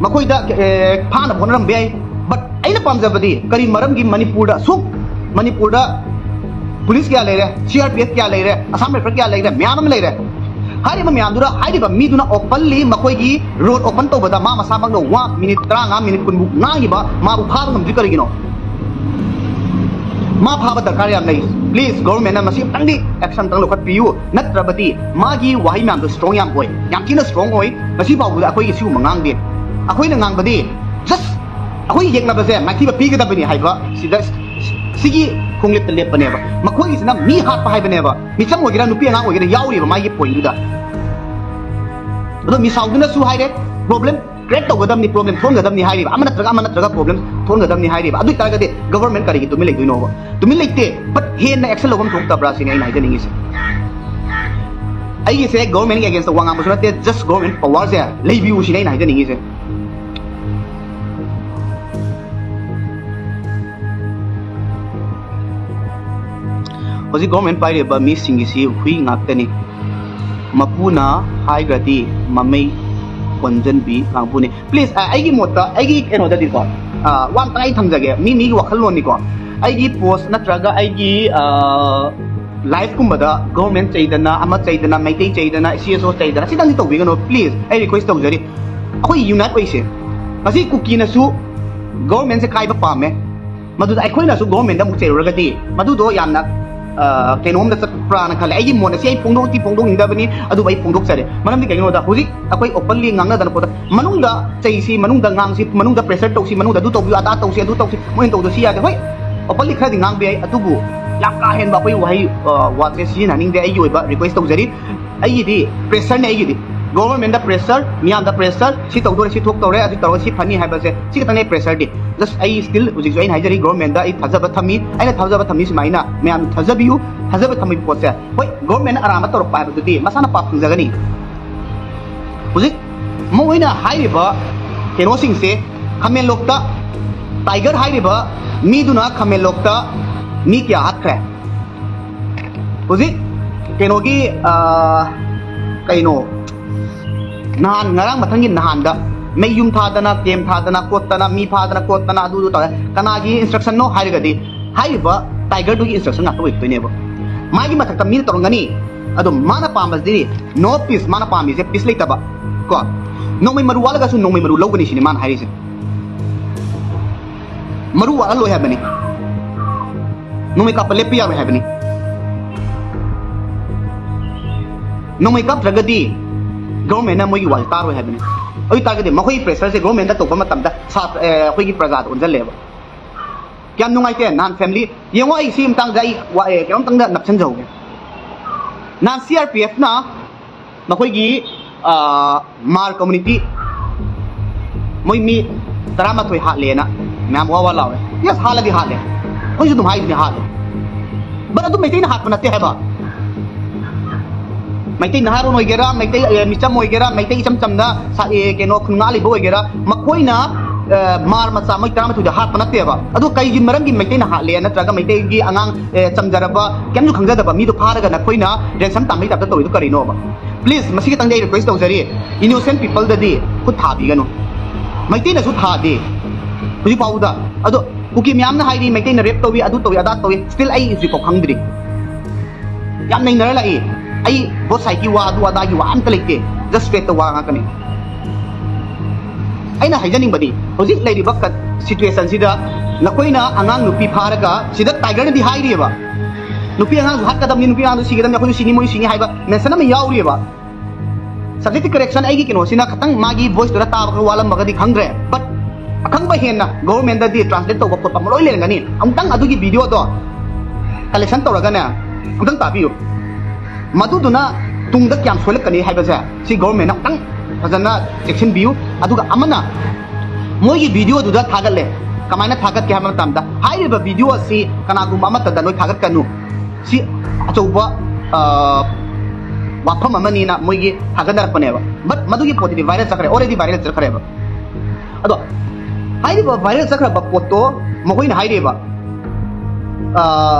ꯃꯈꯣꯏꯗ, ꯑꯦ, ꯐꯥꯅꯕ ꯍꯣꯠꯅꯔꯝꯕ ꯌꯥꯏ꯫ ꯕꯠ ꯑꯩꯅ ꯄꯥꯝꯖꯕꯗꯤ ꯀꯔꯤ ꯃꯔꯝꯒꯤ ꯃꯅꯤꯄꯨꯔꯗ ꯁꯨꯛ, ꯃꯅꯤꯄꯨꯔꯗ ꯄꯨꯂꯤꯁ ꯀꯌꯥ ꯂꯩꯔꯦ, ꯁꯤ ꯑꯥꯔ ꯄꯤ ꯑꯦꯐ ꯀꯌꯥ ꯂꯩꯔꯦ, ꯑꯁꯥꯝ ꯔꯥꯏꯐꯜ ꯀꯌꯥ ꯂꯩꯔꯦ, ꯃꯌꯥꯝ ꯑꯃ ꯂꯩꯔꯦ꯫ ꯍꯥꯏꯔꯤꯕ ꯃꯌꯥꯝꯗꯨꯗ ꯍꯥꯏꯔꯤꯕ ꯃꯤꯗꯨꯅ ꯑꯣꯄꯟꯂꯤ ꯃꯈꯣꯏꯒꯤ ꯔꯣꯗ ꯑꯣꯄꯟ ꯇꯧꯕꯗ ꯃꯥ ꯃꯁꯥꯃꯛꯅ ꯋꯥ ꯃꯤꯅꯤꯠ ꯇꯔꯥꯃꯉꯥ, ꯃꯤꯅꯤꯠ ꯀꯨꯟꯃꯨꯛ ꯉꯥꯡꯉꯤꯕ ꯃꯥꯕꯨ ꯐꯥꯕ ꯉꯝꯗ꯭ꯔꯤ ꯀꯔꯤꯒꯤꯅꯣ? ꯃꯥ ꯐꯥꯕ ꯗꯔꯀꯥꯔ ꯌꯥꯝ ꯂꯩ꯫ Please, government ꯅ ꯃꯁꯤ ꯑꯃꯇꯪꯗꯤ action ꯑꯃꯇꯪ ꯂꯧꯈꯠꯄꯤꯌꯨ, ꯅꯠꯇ꯭ꯔꯕꯗꯤ ꯃꯥꯒꯤ ꯋꯥꯍꯩ ꯃꯌꯥꯝꯗꯣ strong ꯌꯥꯝ ꯑꯣꯏ, ꯌꯥꯝ ꯊꯤꯅ strong ꯑꯣꯏ꯫ ꯉꯁꯤ ꯐꯥꯎꯕꯗ ꯑꯩꯈꯣꯏꯒꯤ ꯁꯤꯒꯨꯝꯕ ꯉꯥꯡꯗꯦ꯫ ꯑꯩꯈꯣꯏꯅ ꯉꯥꯡꯕꯗꯤ just ꯑꯩꯈꯣꯏ ꯌꯦꯛꯅꯕꯁꯦ ꯃꯥꯏꯊꯤꯕ ꯄꯤꯒꯗꯕꯅꯤ ꯍꯥꯏꯕ ꯁꯤꯗ, ꯁꯤꯒꯤ ꯈꯣꯡꯂꯦꯞꯇ ꯂꯦꯞꯄꯅꯦꯕ꯫ ꯃꯈꯣꯏꯒꯤꯁꯤꯅ ꯃꯤ ꯍꯥꯠꯄ ꯍꯥꯏꯕꯅꯦꯕ, ꯃꯤꯆꯝ ꯑꯣꯏꯒꯦꯔꯥ ꯅꯨꯄꯤ ꯑꯉꯥꯡ ꯑꯣꯏꯒꯦꯔꯥ ꯌꯥꯎꯔꯤꯕ ꯃꯥꯒꯤ point ꯗꯨꯗ꯫ ꯑꯗꯣ ꯃꯤꯁꯥꯎꯗꯨꯅꯁꯨ ꯍꯥꯏꯔꯦ, problem create ꯇꯧꯒꯗꯕꯅꯤ, problem ꯊꯣꯛꯍꯟꯒꯗꯕꯅꯤ ꯍꯥꯏꯔꯤꯕ, ꯑꯃ ꯅꯠꯇ꯭ꯔꯒ ꯑꯃ ꯅꯠꯇ꯭ꯔꯒ problem ꯊꯣꯛꯍꯟꯒꯗꯕꯅꯤ ꯍꯥꯏꯔꯤꯕ꯫ ꯑꯗꯨ ꯑꯣꯏꯇꯥꯔꯒꯗꯤ government ꯀꯔꯤꯒꯤ ꯇꯨꯃꯤꯟ ꯂꯩꯗꯣꯏꯅꯣꯕ? ꯇꯨꯃꯤꯟ ꯂꯩꯇꯦ, but ꯍꯦꯟꯅ action ꯂꯧꯐꯝ ꯊꯣꯛꯇꯕ꯭ꯔꯥ ꯁꯤꯅꯤ ꯑꯩꯅ ꯍꯥꯏꯖꯅꯤꯡꯉꯤꯁꯦ꯫ ꯑꯩꯒꯤꯁꯦ government ꯒꯤ against ꯇ ꯋꯥ ꯉꯥꯡꯕꯁꯨ ꯅꯠꯇꯦ, just government power ꯁꯦ ꯂꯩꯕꯤꯌꯨ ꯁꯤꯅꯤ ꯑꯩꯅ ꯍꯥꯏꯖꯅꯤꯡꯉꯤꯁꯦ꯫ ꯍꯧꯖꯤꯛ government ꯄꯥꯏꯔꯤꯕ ꯃꯤꯁꯤꯡꯒꯤꯁꯤ ꯍꯨꯏ ꯉꯥꯛꯇꯅꯤ꯫ ꯃꯄꯨꯅ ꯍꯥꯏꯈ꯭ꯔꯗꯤ ꯃꯃꯩ ꯀꯣꯟꯖꯟꯕꯤ ꯀꯥꯡꯕꯨꯅꯤ꯫ Please, ꯑ, ꯑꯩꯒꯤ ꯃꯣꯠꯇ, ꯑꯩꯒꯤ ꯀꯩꯅꯣꯗꯗꯤꯀꯣ, ꯑ, ꯋꯥ ꯑꯝꯇꯪ ꯑꯩ ꯊꯝꯖꯒꯦ, ꯃꯤ ꯃꯤꯒꯤ ꯋꯥꯈꯜꯂꯣꯟꯅꯤꯀꯣ꯫ ꯑꯩꯒꯤ post ꯅꯠꯇ꯭ꯔꯒ ꯑꯩꯒꯤ, ꯑ, live ꯀꯨꯝꯕꯗ government ꯆꯩꯗꯅ, ꯑꯃ ꯆꯩꯗꯅ, ꯃꯩꯇꯩ ꯆꯩꯗꯅ, C S O ꯆꯩꯗꯅ, ꯁꯤꯇꯪꯗꯤ ꯇꯧꯕꯤꯒꯅꯨ, please, ꯑꯩ request ꯇꯧꯖꯔꯤ꯫ ꯑꯩꯈꯣꯏ unite ꯑꯣꯏꯁꯦ꯫ ꯉꯁꯤ ꯀꯨꯀꯤꯅꯁꯨ government ꯁꯦ ꯀꯥꯏꯕ ꯄꯥꯝꯃꯦ, ꯃꯗꯨꯗ ꯑꯩꯈꯣꯏꯅꯁꯨ government ꯑꯃꯨꯛ ꯆꯩꯔꯨꯔꯒꯗꯤ ꯃꯗꯨꯗꯣ ꯌꯥꯝꯅ, ꯑ, ꯀꯩꯅꯣꯝꯗ ꯆꯠꯄ꯭ꯔꯥꯅ ꯈꯜꯂꯦ꯫ ꯑꯩꯒꯤ ꯃꯣꯠꯅ ꯁꯤ ꯑꯩ ꯐꯣꯡꯗꯣꯛꯇꯤ ꯐꯣꯡꯗꯣꯛꯅꯤꯡꯗꯕꯅꯤ, ꯑꯗꯨꯕꯨ ꯑꯩ ꯐꯣꯡꯗꯣꯛꯆꯔꯦ꯫ ꯃꯔꯝꯗꯤ ꯀꯩꯒꯤꯅꯣꯗ ꯍꯧꯖꯤꯛ ꯑꯩꯈꯣꯏ openly ꯉꯥꯡꯅꯗꯅ ꯈꯣꯠꯇꯅ ꯃꯅꯨꯡꯗ ꯆꯩꯁꯤ, ꯃꯅꯨꯡꯗ ꯉꯥꯡꯁꯤ, ꯃꯅꯨꯡꯗ pressure ꯇꯧꯁꯤ, ꯃꯅꯨꯡꯗ ꯑꯗꯨ ꯇꯧꯕꯤꯌꯨ, ꯑꯗꯥ ꯇꯧꯁꯤ, ꯑꯗꯨ ꯇꯧꯁꯤ, ꯃꯣꯏꯅ ꯇꯧꯗꯣ ꯁꯤ ꯌꯥꯗꯦ꯫ ꯍꯣꯏ, openly ꯈꯔꯗꯤ ꯉꯥꯡꯕ ꯌꯥꯏ, ꯑꯗꯨꯕꯨ ꯌꯥꯝ ꯀꯥ ꯍꯦꯟꯕ ꯑꯩꯈꯣꯏ ꯋꯥꯍꯩ, ꯑ, ꯋꯥꯁꯦ ꯁꯤꯖꯤꯟꯅꯍꯟꯅꯤꯡꯗꯦ꯫ ꯑꯩꯒꯤ ꯑꯣꯏꯕ request ꯇꯧꯖꯔꯤ꯫ ꯑꯩꯒꯤꯗꯤ pressure ꯅꯦ, ꯑꯩꯒꯤꯗꯤ government ꯗ pressure, ꯃꯤꯌꯥꯝꯗ pressure, ꯁꯤ ꯇꯧꯗꯣꯔꯦ, ꯁꯤ ꯊꯣꯛꯇꯧꯔꯦ, ꯑꯗꯨ ꯇꯧꯔꯒ ꯁꯤ ꯐꯅꯤ ꯍꯥꯏꯕꯁꯦ ꯁꯤ ꯈꯛꯇꯅꯦ pressure ꯗꯤ꯫ Just ꯑꯩ still ꯍꯧꯖꯤꯛꯁꯨ ꯑꯩꯅ ꯍꯥꯏꯖꯔꯤ, government ꯗ ꯑꯩ ꯊꯥꯖꯕ ꯊꯝꯃꯤ꯫ ꯑꯩꯅ ꯊꯥꯖꯕ ꯊꯝꯃꯤ ꯁꯨꯃꯥꯏꯅ ꯃꯌꯥꯝ ꯊꯥꯖꯕꯤꯌꯨ꯫ ꯊꯥꯖꯕ ꯊꯝꯕꯒꯤ ꯄꯣꯠꯁꯦ, ꯍꯣꯏ, government ꯅ ꯑꯔꯥꯟꯕ ꯇꯧꯔꯛꯄ ꯍꯥꯏꯕꯗꯨꯗꯤ ꯃꯁꯥꯅ ꯄꯥꯞ ꯐꯪꯖꯒꯅꯤ꯫ ꯍꯧꯖꯤꯛ ꯃꯣꯏꯅ ꯍꯥꯏꯔꯤꯕ ꯀꯩꯅꯣꯁꯤꯡꯁꯦ, ꯈꯥꯃꯦꯟꯂꯣꯛꯇ tiger ꯍꯥꯏꯔꯤꯕ ꯃꯤꯗꯨꯅ ꯈꯥꯃꯦꯟꯂꯣꯛꯇ ꯃꯤ ꯀꯌꯥ ꯍꯥꯠꯈ꯭ꯔꯦ? ꯍꯧꯖꯤꯛ ꯀꯩꯅꯣꯒꯤ, ꯑ, ꯀꯩꯅꯣ, ꯅꯍꯥꯟ, ꯉꯔꯥꯡ ꯃꯊꯪꯒꯤ ꯅꯍꯥꯟꯗ ꯃꯩ ꯌꯨꯝ ꯊꯥꯗꯅ, camp ꯊꯥꯗꯅ ꯈꯣꯠꯇꯅ, ꯃꯤ ꯐꯥꯗꯅ ꯈꯣꯠꯇꯅ, ꯑꯗꯨꯗꯨ ꯇꯧꯔꯦ꯫ ꯀꯅꯥꯒꯤ instruction ꯅꯣ ꯍꯥꯏꯔꯒꯗꯤ ꯍꯥꯏꯔꯤꯕ tiger ꯗꯨꯒꯤ instruction ꯉꯥꯛꯇ ꯑꯣꯏꯗꯣꯏꯅꯦꯕ꯫ ꯃꯥꯒꯤ ꯃꯊꯛꯇ ꯃꯤꯅ ꯇꯧꯔꯝꯒꯅꯤ, ꯑꯗꯣ ꯃꯥꯅ ꯄꯥꯝꯕꯁꯤꯗꯤ no peace, ꯃꯥꯅ ꯄꯥꯝꯃꯤꯁꯦ peace ꯂꯩꯇꯕ ꯀꯣ꯫ ꯅꯣꯡꯃꯩ ꯃꯔꯨ ꯋꯥꯠꯂꯒꯁꯨ ꯅꯣꯡꯃꯩ ꯃꯔꯨ ꯂꯧꯒꯅꯤ ꯁꯤꯅꯤ ꯃꯥꯅ ꯍꯥꯏꯔꯤꯁꯦ꯫ ꯃꯔꯨ ꯋꯥꯠꯍꯜꯂꯣꯏ ꯍꯥꯏꯕꯅꯤ꯫ ꯅꯣꯡꯃꯩ ꯀꯥꯞꯄ ꯂꯦꯞꯄ ꯌꯥꯔꯣꯏ ꯍꯥꯏꯕꯅꯤ꯫ ꯅꯣꯡꯃꯩ ꯀꯥꯞꯇ꯭ꯔꯒꯗꯤ ꯒꯣꯔꯃꯦꯟꯅ ꯃꯣꯏꯒꯤ ꯋꯥꯁꯦ ꯇꯥꯔꯣꯏ ꯍꯥꯏꯕꯅꯤ꯫ ꯑꯗꯨ ꯑꯣꯏꯇꯥꯔꯒꯗꯤ ꯃꯈꯣꯏꯒꯤ ꯄ꯭ꯔꯦꯁꯔꯁꯦ ꯒꯣꯔꯃꯦꯟꯗ ꯇꯧꯕ ꯃꯇꯝꯗ ꯁꯥꯇ꯭ꯔ ꯑꯦ, ꯑꯩꯈꯣꯏꯒꯤ ꯄ꯭ꯔꯖꯥꯗ ꯑꯣꯟꯁꯤꯜꯂꯦꯕ꯫ ꯀꯌꯥꯝ ꯅꯨꯡꯉꯥꯏꯇꯦ꯫ ꯅꯍꯥꯟ ꯐꯦꯃꯤꯂꯤ ꯌꯦꯡꯉꯣ, ꯑꯩ ꯁꯤ ꯃꯇꯥꯡꯗ ꯑꯩ ꯋꯥ- ꯑꯦ, ꯀꯩꯅꯣꯝꯇꯪꯗ ꯅꯞꯁꯤꯟꯖꯍꯧꯒꯦ꯫ ꯅꯍꯥꯟ ꯁꯤ ꯑꯥꯔ ꯄꯤ ꯑꯦꯐꯅ ꯃꯈꯣꯏꯒꯤ ꯃꯥꯔ ꯀꯝꯃꯨꯅꯤꯇꯤ ꯃꯣꯏ ꯃꯤ ꯇꯔꯥꯃꯥꯊꯣꯏ ꯍꯥꯠꯂꯦꯅ ꯃꯌꯥꯝ ꯋꯥ ꯋꯥ ꯂꯥꯎꯔꯦ꯫ ꯌꯦꯁ, ꯍꯥꯠꯂꯗꯤ ꯍꯥꯠꯂꯦ, ꯑꯩꯈꯣꯏꯁꯨ ꯑꯗꯨꯝ ꯍꯥꯏꯗꯨꯅꯤ ꯍꯥꯠꯂꯦ꯫ ꯕꯠ ꯑꯗꯨ ꯃꯩꯇꯩꯅ ꯍꯥꯠꯄ ꯅꯠꯇꯦ ꯍꯥꯏꯕ꯫ ꯃꯩꯇꯩ ꯅꯍꯥꯔꯣꯟ ꯑꯣꯏꯒꯦꯔꯥ, ꯃꯩꯇꯩ ꯑꯦ, ꯃꯤꯆꯝ ꯑꯣꯏꯒꯦꯔꯥ, ꯃꯩꯇꯩ ꯏꯆꯝ ꯆꯝꯅ ꯁꯥ- ꯑꯦ, ꯀꯩꯅꯣ ꯈꯨꯟꯉꯥꯛꯂꯤꯕ ꯑꯣꯏꯒꯦꯔꯥ, ꯃꯈꯣꯏꯅ ꯑꯦ, ꯃꯥꯔ ꯃꯆꯥ ꯃꯣꯏ ꯇꯔꯥꯃꯥꯊꯣꯏꯗ ꯍꯥꯠꯄ ꯅꯠꯇꯦꯕ꯫ ꯑꯗꯣ ꯀꯩꯒꯤ ꯃꯔꯝꯒꯤ ꯃꯩꯇꯩꯅ ꯍꯥꯠꯂꯦ ꯅꯠꯇ꯭ꯔꯒ ꯃꯩꯇꯩꯒꯤ ꯑꯉꯥꯡ ꯑꯦ, ꯆꯝꯖꯔꯕ ꯀꯩꯝꯁꯨ ꯈꯪꯖꯗꯕ ꯃꯤꯗꯣ ꯐꯥꯔꯒ ꯅꯈꯣꯏꯅ ꯔꯦꯟꯁꯝ ꯇꯥꯟꯕꯒꯤ ꯇꯥꯏꯞꯇ ꯇꯧꯔꯤꯗꯣ ꯀꯔꯤꯅꯣꯕ? ꯄ꯭ꯂꯤꯖ, ꯃꯁꯤ ꯈꯤꯇꯪꯗꯤ ꯑꯩ ꯔꯤꯀ꯭ꯋꯦꯁ ꯇꯧꯖꯔꯤ, ꯏꯅꯣꯁꯦꯟ ꯄꯤꯄꯜꯗꯗꯤ ꯈꯨꯠ ꯊꯥꯕꯤꯒꯅꯨ꯫ ꯃꯩꯇꯩꯅꯁꯨ ꯊꯥꯗꯦ ꯍꯧꯖꯤꯛ ꯐꯥꯎꯕꯗ꯫ ꯑꯗꯣ ꯀꯨꯀꯤ ꯃꯌꯥꯝꯅ ꯍꯥꯏꯔꯤ ꯃꯩꯇꯩꯅ ꯔꯦꯞ ꯇꯧꯏ, ꯑꯗꯨ ꯇꯧꯏ, ꯑꯗꯥ ꯇꯧꯏ, ꯁ꯭ꯇꯤꯜ ꯑꯩ ꯍꯧꯖꯤꯛꯐꯥꯎ ꯈꯪꯗ꯭ꯔꯤ꯫ ꯌꯥꯝ ꯅꯩꯅꯔ ꯂꯥꯛꯏ꯫ ꯑꯩ ꯕꯣꯠ ꯁꯥꯏꯠꯀꯤ ꯋꯥ, ꯑꯗꯨ ꯑꯗꯥꯒꯤ ꯋꯥ ꯑꯝꯇ ꯂꯩꯇꯦ, ꯖꯁ ꯐꯦꯛꯇ ꯋꯥ ꯉꯥꯛꯇꯅꯤ꯫ ꯑꯩꯅ ꯍꯥꯏꯖꯅꯤꯡꯕꯗꯤ ꯍꯧꯖꯤꯛ ꯂꯩꯔꯤꯕ ꯀ- ꯁꯤꯆꯨꯋꯦꯁꯟꯁꯤꯗ ꯅꯈꯣꯏꯅ ꯑꯉꯥꯡ ꯅꯨꯄꯤ ꯐꯥꯔꯒ ꯁꯤꯗ ꯇꯥꯏꯒꯔꯅꯗꯤ ꯍꯥꯏꯔꯤꯑꯕ, ꯅꯨꯄꯤ ꯑꯉꯥꯡꯁꯨ ꯍꯥꯠꯀꯗꯕꯅꯤ, ꯅꯨꯄꯤ ꯑꯉꯥꯡꯁꯨ ꯁꯤꯒꯗꯕꯅꯤ, ꯑꯩꯈꯣꯏꯁꯨ ꯁꯤꯅꯤ, ꯃꯣꯏꯁꯨ ꯁꯤꯅꯤ ꯍꯥꯏꯕ ꯃꯦꯟꯁꯟ ꯑꯃ ꯌꯥꯎꯔꯤꯑꯕ꯫ ꯁꯕꯖꯦꯛꯇꯤꯚ ꯀꯔꯦꯛꯁꯟ ꯑꯩꯒꯤ ꯀꯩꯅꯣꯁꯤꯅ ꯈꯤꯇꯪ ꯃꯥꯒꯤ ꯚꯣꯏꯁꯇꯨꯗ ꯇꯥꯕ ꯈꯔ ꯋꯥꯠꯂꯝꯃꯒꯗꯤ ꯈꯪꯗ꯭ꯔꯦ, ꯕꯠ ꯑꯈꯪꯕ ꯍꯦꯟꯅ ꯒꯣꯚꯔꯟꯃꯦꯟꯗꯗꯤ ꯇ꯭ꯔꯥꯟꯁꯂꯦꯠ ꯇꯧꯕ ꯈꯣꯠꯄ ꯑꯃ ꯂꯣꯏ ꯂꯩꯔꯝꯒꯅꯤ꯫ ꯑꯃꯨꯛꯇꯪ ꯑꯗꯨꯒꯤ ꯚꯤꯗꯤꯑꯣꯗꯣ ꯀꯂꯦꯛꯁꯟ ꯇꯧꯔꯒꯅꯦ ꯑꯃꯨꯛꯇꯪ ꯇꯥꯕꯤꯌꯨ꯫ ꯃꯗꯨꯗꯨꯅ ꯇꯨꯡꯗ ꯀꯌꯥꯝ ꯁꯣꯏꯂꯛꯀꯅꯤ ꯍꯥꯏꯕꯁꯦ ꯁꯤ ꯒꯣꯚꯔꯟꯃꯦꯟꯅ ꯑꯃꯨꯛꯇꯪ ꯐꯖꯅ ꯆꯦꯛꯁꯤꯟꯕꯤꯌꯨ꯫ ꯑꯗꯨꯒ ꯑꯃꯅ ꯃꯣꯏꯒꯤ ꯚꯤꯗꯤꯑꯣꯗꯨꯗ ꯊꯥꯒꯠꯂꯦ꯫ ꯀꯃꯥꯏꯅ ꯊꯥꯒꯠꯀꯦ ꯍꯥꯏꯕ ꯃꯇꯝꯗ ꯍꯥꯏꯔꯤꯕ ꯚꯤꯗꯤꯑꯣ ꯑꯁꯤ ꯀꯅꯥꯒꯨꯝꯕ ꯑꯃꯠꯇꯗ ꯅꯣꯏ ꯊꯥꯒꯠꯀꯅꯨ꯫ ꯁꯤ ꯑꯆꯧꯕ ꯑ, ꯋꯥꯐꯝ ꯑꯃꯅꯤꯅ ꯃꯣꯏꯒꯤ ꯊꯥꯒꯠꯅꯔꯛꯄꯅꯦꯕ꯫ ꯕꯠ ꯃꯗꯨꯒꯤ ꯄꯣꯠꯇꯨꯗꯤ ꯚꯥꯏꯔꯦꯜ ꯆꯠꯈ꯭ꯔꯦ, ꯑꯣꯜꯔꯦꯗꯤ ꯚꯥꯏꯔꯦꯜ ꯆꯠꯈ꯭ꯔꯦꯕ꯫ ꯑꯗꯣ ꯍꯥꯏꯔꯤꯕ ꯚꯥꯏꯔꯦꯜ ꯆꯠꯈ꯭ꯔꯕ ꯄꯣꯠꯇꯣ ꯃꯈꯣꯏꯅ ꯍꯥꯏꯔꯤꯕ, ꯑ,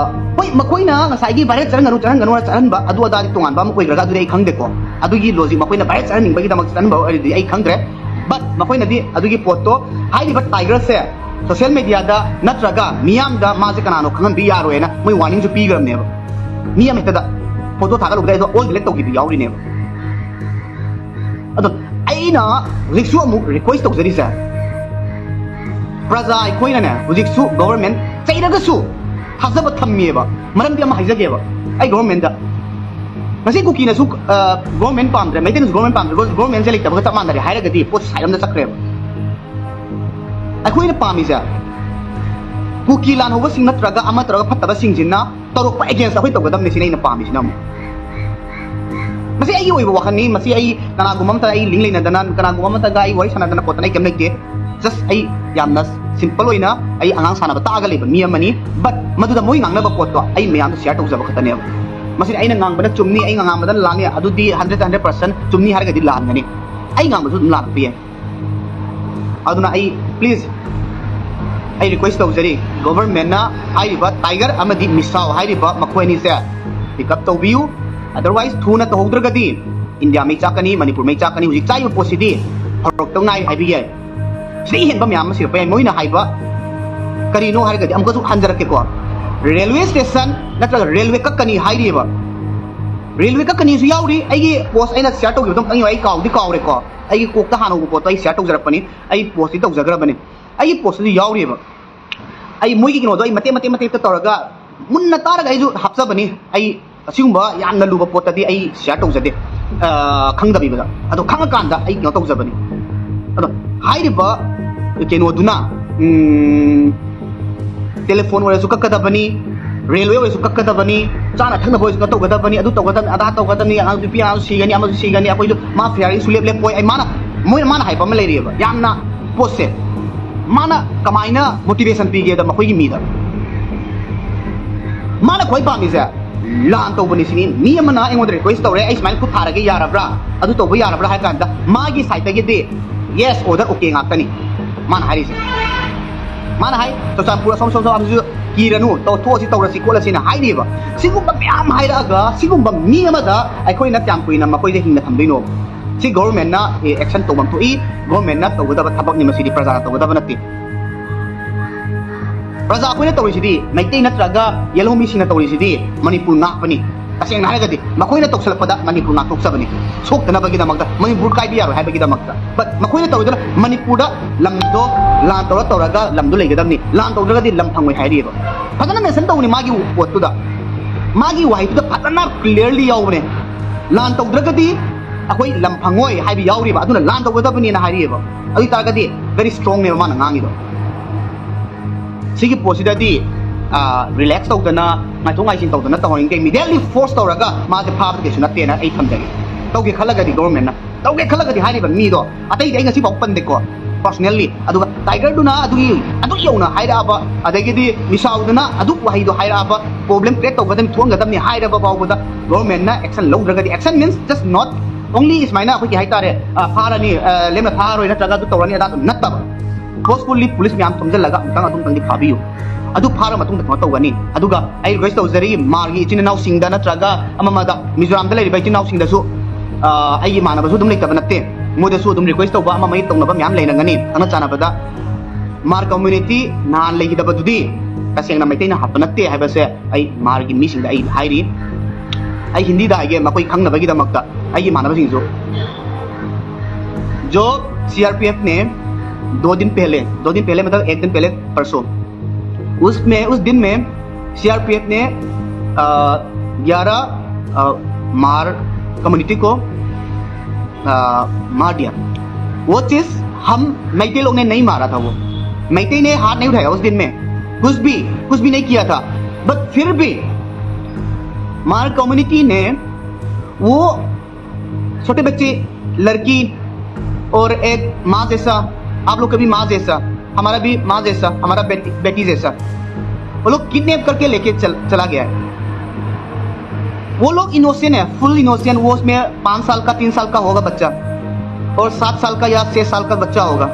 ꯍꯣꯏ, ꯃꯈꯣꯏꯅ ꯉꯁꯥꯏꯒꯤ ꯚꯥꯏꯔꯦꯜ ꯆꯠꯍꯟꯒꯅꯨ, ꯆꯠꯍꯟꯒꯅꯨ ꯍꯥꯏꯅ ꯆꯠꯍꯟꯕ ꯑꯗꯨ ꯑꯗꯥꯗꯤ ꯇꯣꯉꯥꯟꯕ ꯑꯃ ꯑꯣꯏꯈ꯭ꯔꯒ ꯑꯗꯨꯗꯤ ꯑꯩ ꯈꯪꯗꯦꯀꯣ꯫ ꯑꯗꯨꯒꯤ ꯂꯣꯖꯤꯛ ꯃꯈꯣꯏꯅ ꯚꯥꯏꯔꯦꯜ ꯆꯠꯍꯟꯅꯤꯡꯕꯒꯤꯗꯃꯛ ꯆꯠꯍꯟꯕ ꯑꯣꯏꯔꯗꯤ ꯑꯩ ꯈꯪꯗ꯭ꯔꯦ꯫ ꯕꯠ ꯃꯈꯣꯏꯅꯗꯤ ꯑꯗꯨꯒꯤ ꯄꯣꯠꯇꯣ, ꯍꯥꯏꯔꯤꯕ ꯇꯥꯏꯒꯔꯁꯦ ꯁꯣꯁꯤꯌꯦꯜ ꯃꯦꯗꯤꯌꯥꯗ ꯅꯠꯇ꯭ꯔꯒ ꯃꯤꯌꯥꯝꯗ ꯃꯥꯁꯦ ꯀꯅꯥꯅꯣ ꯈꯪꯍꯟꯕ ꯌꯥꯔꯣꯏꯅ ꯃꯣꯏ ꯋꯥꯔꯅꯤꯡꯁꯨ ꯄꯤꯈ꯭ꯔꯕꯅꯦꯕ꯫ ꯃꯤ ꯑꯃ ꯍꯦꯛꯇꯗ ꯐꯣꯇꯣ ꯊꯥꯒꯠꯂꯨꯕꯗ ꯑꯩꯗꯣ ꯑꯣꯜ ꯗꯤꯂꯤꯠ ꯇꯧꯈꯤꯕ ꯌꯥꯎꯔꯤꯅꯦꯕ꯫ ꯑꯗꯣ ꯑꯩꯅ ꯍꯧꯖꯤꯛꯁꯨ ꯑꯃꯨꯛ ꯔꯤꯀ꯭ꯋꯦꯁ ꯇꯧꯖꯔꯤꯁꯦ, ꯄ꯭ꯔꯖꯥ ꯑꯩꯈꯣꯏꯅꯅꯦ ꯍꯧꯖꯤꯛꯁꯨ ꯒꯣꯚꯔꯟꯃꯦꯟ ꯆꯩꯔꯒꯁꯨ ꯊꯥꯖꯕ ꯊꯝꯃꯦꯕ꯫ ꯃꯔꯝꯗꯤ ꯑꯃ ꯍꯥꯏꯖꯒꯦꯕ, ꯑꯩ ꯒꯣꯚꯔꯟꯃꯦꯟꯗ, ꯉꯁꯤ ꯀꯨꯀꯤꯅꯁꯨ ꯒꯣꯚꯔꯟꯃꯦꯟ ꯄꯥꯝꯗ꯭ꯔꯦ, ꯃꯩꯇꯩꯅꯁꯨ ꯒꯣꯚꯔꯟꯃꯦꯟ ꯄꯥꯝꯗ꯭ꯔꯦ, ꯒꯣꯚꯔꯟꯃꯦꯟꯁꯦ ꯂꯩꯇꯕꯒ ꯆꯞ ꯃꯥꯟꯅꯔꯦ ꯍꯥꯏꯔꯒꯗꯤ ꯄꯣꯠꯁꯦ ꯁꯥꯏꯠ ꯑꯃꯗ ꯆꯠꯈ꯭ꯔꯦꯕ꯫ ꯑꯩꯈꯣꯏꯅ ꯄꯥꯝꯃꯤꯁꯦ ꯀꯨꯀꯤ ꯂꯥꯟꯍꯧꯕꯁꯤꯡ ꯅꯠꯇ꯭ꯔꯒ ꯑꯃ ꯇꯧꯔꯒ ꯐꯠꯇꯕꯁꯤꯡꯁꯤꯅ ꯇꯧꯔꯛꯄ ꯑꯦꯒꯦꯟꯁ ꯑꯩꯈꯣꯏ ꯇꯧꯒꯗꯕꯅꯤ, ꯁꯤꯅ ꯑꯩꯅ ꯄꯥꯝꯃꯤꯁꯤꯅ ꯑꯃꯨꯛ꯫ ꯃꯁꯤ ꯑꯩꯒꯤ ꯑꯣꯏꯕ ꯋꯥꯈꯜꯅꯤ꯫ ꯃꯁꯤ ꯑꯩ ꯀꯅꯥꯒꯨꯝꯕ ꯑꯃꯇ ꯑꯩ ꯂꯤꯡ ꯂꯩꯅꯗꯅ, ꯀꯅꯥꯒꯨꯝꯕ ꯑꯃꯇꯒ ꯑꯩ ꯋꯥꯔꯤ ꯁꯥꯟꯅꯗꯅ ꯈꯣꯠꯇꯅ ꯑꯩ ꯀꯩꯝ ꯂꯩꯇꯦ꯫ ꯖꯁ ꯑꯩ ꯌꯥꯝꯅ ꯁꯤꯝꯄꯜ ꯑꯣꯏꯅ ꯑꯩ ꯑꯉꯥꯡ ꯁꯥꯟꯅꯕ ꯇꯥꯛꯑꯒ ꯂꯩꯕ ꯃꯤ ꯑꯃꯅꯤ꯫ ꯕꯠ ꯃꯗꯨꯗ ꯃꯣꯏ ꯉꯥꯡꯅꯕ ꯄꯣꯠꯇꯣ ꯑꯩ ꯃꯌꯥꯝꯗ ꯁꯤꯌꯔ ꯇꯧꯖꯕ ꯈꯛꯇꯅꯦꯕ꯫ ꯃꯁꯤꯗꯤ ꯑꯩꯅ ꯉꯥꯡꯕꯅ ꯆꯨꯝꯅꯤ, ꯑꯩ ꯉꯥꯡꯕꯗ ꯂꯥꯟꯅꯤ, ꯑꯗꯨꯗꯤ ꯍꯟꯗ꯭ꯔꯦꯠ ꯍꯟꯗ꯭ꯔꯦꯠ ꯄꯥꯔꯁꯦꯟ ꯆꯨꯝꯅꯤ ꯍꯥꯏꯔꯒꯗꯤ ꯂꯥꯟꯒꯅꯤ꯫ ꯑꯩ ꯉꯥꯡꯕꯁꯨ ꯑꯗꯨꯝ ꯂꯥꯜꯂꯛꯄ ꯌꯥꯏ꯫ ꯑꯗꯨꯅ ꯑꯩ ꯄ꯭ꯂꯤꯖ ꯑꯩ ꯔꯤꯀ꯭ꯋꯦꯁ ꯇꯧꯖꯔꯤ, ꯒꯣꯚꯔꯟꯃꯦꯟꯅ ꯍꯥꯏꯔꯤꯕ ꯇꯥꯏꯒꯔ ꯑꯃꯗꯤ ꯃꯤꯁꯥꯎ ꯍꯥꯏꯔꯤꯕ ꯃꯈꯣꯏ ꯑꯅꯤꯁꯦ ꯄꯤꯛ ꯑꯞ ꯇꯧꯕꯤꯌꯨ꯫ ꯑꯗꯔꯋꯥꯏꯁ ꯊꯨꯅ ꯇꯧꯍꯧꯗ꯭ꯔꯒꯗꯤ ꯏꯟꯗꯤꯌꯥ ꯃꯩ ꯆꯥꯛꯀꯅꯤ, ꯃꯅꯤꯄꯨꯔ ꯃꯩ ꯆꯥꯛꯀꯅꯤ꯫ ꯍꯧꯖꯤꯛ ꯆꯥꯛꯏꯕ ꯄꯣꯠꯁꯤꯗꯤ ꯍꯧꯔꯛꯇ ꯉꯥꯏ ꯍꯥꯏꯕ ꯌꯥꯏ꯫ ꯁꯤꯗꯒꯤ ꯍꯦꯟꯕ ꯃꯌꯥꯝ ꯑꯃ ꯁꯤꯔꯛꯄ ꯌꯥꯏ꯫ ꯃꯣꯏꯅ ꯍꯥꯏꯕ ꯀꯔꯤꯅꯣ ꯍꯥꯏꯔꯒꯗꯤ ꯑꯃꯨꯛꯀꯁꯨ ꯍꯟꯖꯔꯛꯀꯦꯀꯣ, ꯔꯦꯜꯋꯦ ꯁ꯭ꯇꯦꯁꯟ ꯅꯠꯇ꯭ꯔꯒ ꯔꯦꯜꯋꯦ ꯀꯛꯀꯅꯤ ꯍꯥꯏꯔꯤꯑꯕ꯫ ꯔꯦꯜꯋꯦ ꯀꯛꯀꯅꯤꯁꯨ ꯌꯥꯎꯔꯤ꯫ ꯑꯩꯒꯤ ꯄꯣꯁ ꯑꯩꯅ ꯁꯤꯌꯥꯔ ꯇꯧꯈꯤꯕꯗꯣ ꯑꯃꯨꯛꯇꯪ ꯌꯦꯡꯉꯣ, ꯑꯩ ꯀꯥꯎꯗꯤ ꯀꯥꯎꯔꯦꯀꯣ꯫ ꯑꯩꯒꯤ ꯀꯣꯛꯇ ꯍꯥꯟꯅ ꯎꯕ ꯄꯣꯠꯇꯣ ꯑꯩ ꯁꯤꯌꯥꯔ ꯇꯧꯖꯔꯛꯄꯅꯤ, ꯑꯩ ꯄꯣꯁꯇꯤ ꯇꯧꯖꯈ꯭ꯔꯕꯅꯤ꯫ ꯑꯩꯒꯤ ꯄꯣꯁꯇꯨꯗꯤ ꯌꯥꯎꯔꯤꯑꯕ꯫ ꯑꯩ ꯃꯣꯏꯒꯤ ꯀꯩꯅꯣꯗꯣ ꯑꯩ ꯃꯇꯦꯛ ꯃꯇꯦꯛ ꯃꯇꯦꯛꯇ ꯇꯧꯔꯒ ꯃꯨꯟꯅ ꯇꯥꯔꯒ ꯑꯩꯁꯨ ꯍꯥꯞꯆꯕꯅꯤ꯫ ꯑꯩ ꯑꯁꯤꯒꯨꯝꯕ ꯌꯥꯝꯅ ꯂꯨꯕ ꯄꯣꯠꯇꯗꯤ ꯑꯩ ꯁꯤꯌꯥꯔ ꯇꯧꯖꯗꯦ, ꯑ, ꯈꯪꯗꯕꯤꯕꯗ꯫ ꯑꯗꯣ ꯈꯪꯉꯀꯥꯟꯗ ꯑꯩ ꯀꯩꯅꯣ ꯇꯧꯖꯕꯅꯤ꯫ ꯑꯗꯣ ꯍꯥꯏꯔꯤꯕ ꯀꯩꯅꯣꯗꯨꯅ, ꯎꯝ, ꯇꯦꯂꯤꯐꯣꯟ ꯑꯣꯏꯔꯁꯨ ꯀꯛꯀꯗꯕꯅꯤ, ꯔꯦꯜꯋꯦ ꯑꯣꯏꯔꯁꯨ ꯀꯛꯀꯗꯕꯅꯤ, ꯆꯥꯅ ꯊꯛꯅꯕ ꯑꯣꯏꯔꯁꯨ ꯀꯩꯅꯣ ꯇꯧꯒꯗꯕꯅꯤ, ꯑꯗꯨ ꯇꯧꯒꯗꯕꯅꯤ, ꯑꯗꯥ ꯇꯧꯒꯗꯕꯅꯤ, ꯑꯉꯥꯡ ꯅꯨꯄꯤ ꯑꯉꯥꯡꯁꯨ ꯁꯤꯒꯅꯤ, ꯑꯃꯁꯨ ꯁꯤꯒꯅꯤ, ꯑꯩꯈꯣꯏꯁꯨ ꯃꯥ ꯐꯤꯌꯥꯔꯤꯡ ꯁꯨꯂꯦꯞ ꯂꯦꯞꯄꯣꯏ꯫ ꯑꯩ ꯃꯥꯅ, ꯃꯣꯏꯅ ꯃꯥꯅ ꯍꯥꯏꯕ ꯑꯃ ꯂꯩꯔꯤꯑꯕ, ꯌꯥꯝꯅ ꯄꯣꯠꯁꯦ ꯃꯥꯅ ꯀꯃꯥꯏꯅ ꯃꯣꯇꯤꯚꯦꯁꯟ ꯄꯤꯒꯦꯗ ꯃꯈꯣꯏꯒꯤ ꯃꯤꯗ꯫ ꯃꯥꯅ ꯈ꯭ꯋꯥꯏ ꯄꯥꯝꯃꯤꯁꯦ ꯂꯥꯟ ꯇꯧꯕꯅꯤ ꯁꯤꯅꯤ꯫ ꯃꯤ ꯑꯃꯅ ꯑꯩꯉꯣꯟꯗ ꯔꯤꯀ꯭ꯋꯦꯁ ꯇꯧꯔꯦ, "ꯑꯩ ꯁꯨꯃꯥꯏꯅ ꯈꯨꯠ ꯊꯥꯔꯒꯦ, ꯌꯥꯔꯕ꯭ꯔꯥ? ꯑꯗꯨ ꯇꯧꯕ ꯌꯥꯔꯕ꯭ꯔꯥ?" ꯍꯥꯏ ꯀꯥꯟꯗ ꯃꯥꯒꯤ ꯁꯥꯏꯠꯇꯒꯤꯗꯤ ꯌꯦꯁ ꯑꯣꯔꯗꯔ ꯑꯣꯀꯦ ꯉꯥꯛꯇꯅꯤ ꯃꯥꯅ ꯍꯥꯏꯔꯤꯁꯦ꯫ ꯃꯥꯅ ꯍꯥꯏ, "ꯆꯨꯔꯆꯥꯟꯄꯨꯔ ꯑꯁꯣꯝ ꯁꯣꯝ ꯁꯣꯝ ꯑꯃꯁꯨ ꯀꯤꯔꯅꯨ, ꯇꯧ-, ꯊꯣꯛꯑꯁꯤ, ꯇꯧꯔꯁꯤ ꯈꯣꯠꯂꯁꯤꯅ" ꯍꯥꯏꯔꯤꯕ꯫ ꯁꯤꯒꯨꯝꯕ ꯃꯌꯥꯝ ꯍꯥꯏꯔꯛꯑꯒ ꯁꯤꯒꯨꯝꯕ ꯃꯤ ꯑꯃꯗ ꯑꯩꯈꯣꯏꯅ ꯀꯌꯥꯝ ꯀꯨꯏꯅ ꯃꯈꯣꯏꯁꯦ ꯍꯤꯡꯅ ꯊꯝꯗꯣꯏꯅꯣ? ꯁꯤ ꯒꯣꯚꯔꯟꯃꯦꯟꯠꯅ, ꯑꯦ, ꯑꯦꯛꯁꯟ ꯇꯧꯐꯝ ꯊꯣꯛꯏ, ꯒꯣꯚꯔꯟꯃꯦꯟꯠꯅ ꯇꯧꯒꯗꯕ ꯊꯕꯛꯅꯤ, ꯃꯁꯤꯗꯤ ꯄ꯭ꯔꯖꯥꯅ ꯇꯧꯒꯗꯕ ꯅꯠꯇꯦ꯫ ꯄ꯭ꯔꯖꯥ ꯑꯩꯈꯣꯏꯅ ꯇꯧꯔꯤꯁꯤꯗꯤ, ꯃꯩꯇꯩ ꯅꯠꯇ꯭ꯔꯒ ꯌꯦꯜꯍꯧꯃꯤꯁꯤꯡꯅ ꯇꯧꯔꯤꯁꯤꯗꯤ ꯃꯅꯤꯄꯨꯔ ꯉꯥꯛꯄꯅꯤ꯫ ꯇꯁꯦꯡꯅ ꯍꯥꯏꯔꯒꯗꯤ ꯃꯈꯣꯏꯅ ꯇꯧꯁꯤꯜꯂꯛꯄꯗ ꯃꯅꯤꯄꯨꯔ ꯉꯥꯛꯊꯣꯛꯆꯕꯅꯤ, ꯁꯣꯛꯇꯅꯕꯒꯤꯗꯃꯛꯇ, ꯃꯅꯤꯄꯨꯔ ꯀꯥꯏꯕ ꯌꯥꯔꯣꯏ ꯍꯥꯏꯕꯒꯤꯗꯃꯛꯇ꯫ But ꯃꯈꯣꯏꯅ ꯇꯧꯔꯤꯗꯨꯅ ꯃꯅꯤꯄꯨꯔꯗ ꯂꯝꯗꯣ ꯂꯥꯟ ꯇꯧꯔ ꯇꯧꯔꯒ ꯂꯝꯗꯣ ꯂꯩꯒꯗꯕꯅꯤ, ꯂꯥꯟ ꯇꯧꯗ꯭ꯔꯒꯗꯤ ꯂꯝ ꯐꯪꯉꯣꯏ ꯍꯥꯏꯔꯤꯑꯕ꯫ ꯐꯖꯅ ꯃꯦꯟꯁꯟ ꯇꯧꯕꯅꯤ ꯃꯥꯒꯤ ꯄꯣꯠꯇꯨꯗ꯫ ꯃꯥꯒꯤ ꯋꯥꯍꯩꯗꯨꯗ ꯐꯖꯅ ꯀ꯭ꯂꯤꯌꯔꯂꯤ ꯌꯥꯎꯕꯅꯦ꯫ ꯂꯥꯟ ꯇꯧꯗ꯭ꯔꯒꯗꯤ ꯑꯩꯈꯣꯏ ꯂꯝ ꯐꯪꯉꯣꯏ ꯍꯥꯏꯕ ꯌꯥꯎꯔꯤꯕ, ꯑꯗꯨꯅ ꯂꯥꯟ ꯇꯧꯒꯗꯕꯅꯦꯅ ꯍꯥꯏꯔꯤꯑꯕ꯫ ꯑꯗꯨ ꯑꯣꯏ ꯇꯥꯔꯒꯗꯤ ꯚꯦꯔꯤ ꯁ꯭ꯇ꯭ꯔꯣꯡꯅꯦꯕ ꯃꯥꯅ ꯉꯥꯡꯉꯤꯗꯣ꯫ ꯁꯤꯒꯤ ꯄꯣꯠꯁꯤꯗꯗꯤ ꯔꯤꯂꯦꯛꯁ ꯇꯧꯗꯅ, ꯉꯥꯏꯊꯣꯛ ꯉꯥꯏꯁꯤꯟ ꯇꯧꯗꯅ ꯇꯧꯍꯟꯅꯤꯡꯗꯦ꯫ ꯏꯃꯤꯗꯤꯌꯦꯠꯂꯤ ꯐꯣꯔꯁ ꯇꯧꯔꯒ ꯃꯥꯁꯦ ꯐꯥꯕꯗꯤ ꯀꯩꯁꯨ ꯅꯠꯇꯦꯅ ꯑꯩ ꯊꯝꯖꯒꯦ꯫ ꯇꯧꯒꯦ ꯈꯜꯂꯒꯗꯤ ꯒꯣꯔꯃꯦꯟꯅ ꯇꯧꯒꯦ ꯈꯜꯂꯒꯗꯤ ꯍꯥꯏꯔꯤꯕ ꯃꯤꯗꯣ, ꯑꯇꯩꯗꯤ ꯑꯩ ꯉꯁꯤꯐꯥꯎ ꯄꯟꯗꯦꯀꯣ ꯄꯔꯁꯣꯅꯦꯜꯂꯤ꯫ ꯑꯗꯨꯒ ꯇꯥꯏꯒꯔꯗꯨꯅ ꯑꯗꯨꯒꯤ ꯑꯗꯨ ꯌꯧꯅ ꯍꯥꯏꯔꯛꯑꯕ, ꯑꯗꯒꯤꯗꯤ ꯃꯤꯁꯥꯎꯗꯨꯅ ꯑꯗꯨ ꯋꯥꯍꯩꯗꯣ ꯍꯥꯏꯔꯛꯑꯕ, ꯄ꯭ꯔꯣꯕ꯭ꯂꯦꯝ ꯀ꯭ꯔꯤꯌꯦꯠ ꯇꯧꯒꯗꯕꯅꯤ, ꯊꯣꯛꯍꯟꯒꯗꯕꯅꯤ ꯍꯥꯏꯔꯕ ꯐꯥꯎꯕꯗ ꯒꯣꯔꯃꯦꯟꯅ action ꯂꯧꯗ꯭ꯔꯒꯗꯤ, action means just not only ꯁꯨꯃꯥꯏꯅ ꯑꯩꯈꯣꯏꯒꯤ ꯍꯥꯏꯇꯥꯔꯦ, ꯑ, ꯐꯥꯔꯅꯤ, ꯑ, ꯂꯦꯝꯅ ꯊꯥꯔꯣꯏ ꯅꯠꯇ꯭ꯔꯒ ꯑꯗꯨ ꯇꯧꯔꯅꯤ ꯑꯗꯥ ꯑꯗꯨꯝ ꯅꯠꯇꯕ꯫ ꯐꯣꯔꯁꯐꯨꯜꯂꯤ ꯄꯨꯂꯤꯁ ꯃꯌꯥꯝ ꯊꯣꯝꯖꯤꯜꯂꯒ ꯑꯃꯨꯛꯇꯪ ꯑꯗꯨꯝꯇꯪꯗꯤ ꯐꯥꯕꯤꯌꯨ꯫ ꯑꯗꯨ ꯐꯥꯔ ꯃꯇꯨꯡꯗ ꯀꯩꯅꯣ ꯇꯧꯒꯅꯤ꯫ ꯑꯗꯨꯒ ꯑꯩ ꯔꯤꯀ꯭ꯋꯦꯁ ꯇꯧꯖꯔꯤ, ꯃꯥꯔꯒꯤ ꯏꯆꯤꯟ ꯏꯅꯥꯎꯁꯤꯡꯗ ꯅꯠꯇ꯭ꯔꯒ ꯑꯃꯃꯗ, ꯃꯤꯖꯣꯔꯥꯝꯗ ꯂꯩꯔꯤꯕ ꯏꯆꯤꯟ ꯏꯅꯥꯎꯁꯤꯡꯗꯁꯨ, ꯑ, ꯑꯩꯒꯤ ꯏꯃꯥꯟꯅꯕꯁꯨ ꯑꯗꯨꯝ ꯂꯩꯇꯕ ꯅꯠꯇꯦ, ꯃꯣꯏꯗꯁꯨ ꯑꯗꯨꯝ ꯔꯤꯀ꯭ꯋꯦꯁ ꯇꯧꯕ ꯑꯃ ꯑꯃꯒꯤ ꯇꯧꯅꯕ ꯃꯌꯥꯝ ꯂꯩꯔꯝꯒꯅꯤ꯫ ꯈꯪꯅ ꯆꯥꯟꯅꯕꯗ ꯃꯥꯔ ꯀꯝꯃ꯭ꯌꯨꯅꯤꯇꯤ ꯅꯍꯥꯟ ꯂꯩꯈꯤꯗꯕꯗꯨꯗꯤ ꯇꯁꯦꯡꯅ ꯃꯩꯇꯩꯅ ꯍꯥꯠꯄ ꯅꯠꯇꯦ ꯍꯥꯏꯕꯁꯦ ꯑꯩ ꯃꯥꯔꯒꯤ ꯃꯤꯁꯤꯡꯗ ꯑꯩ ꯍꯥꯏꯔꯤ꯫ ꯑꯩ ꯍꯤꯟꯗꯤꯗ ꯍꯥꯏꯒꯦ, ꯃꯈꯣꯏ ꯈꯪꯅꯕꯒꯤꯗꯃꯛꯇ ꯑꯩꯒꯤ ꯏꯃꯥꯟꯅꯕꯁꯤꯡꯁꯨ꯫ जो सीआरपीएफ ने दो दिन पहले, दो दिन पहले मतलब एक दिन पहले, परसों, उसमें, उस दिन में सीआरपीएफ ने, अ, ग्यारह, अ, मार कम्युनिटी को, अ, मार दिया। वो चीज हम मैते लोग ने नहीं मारा था। वो मैते ने हाथ नहीं उठाया उस दिन में, कुछ भी, कुछ भी नहीं किया था। बट फिर भी मार कम्युनिटी ने वो छोटे बच्चे, लड़की और एक माँ जैसा, आप लोग का भी माँ जैसा, हमारा भी माँ जैसा, हमारा बेटी, बेटी जैसा, वो लोग किडनैप करके लेके चल, चला गया है। वो लोग इनोसेंट है, फुल इनोसेंट। वो उसमें पाँच साल का, तीन साल का होगा बच्चा, और सात साल का या छह साल का बच्चा होगा।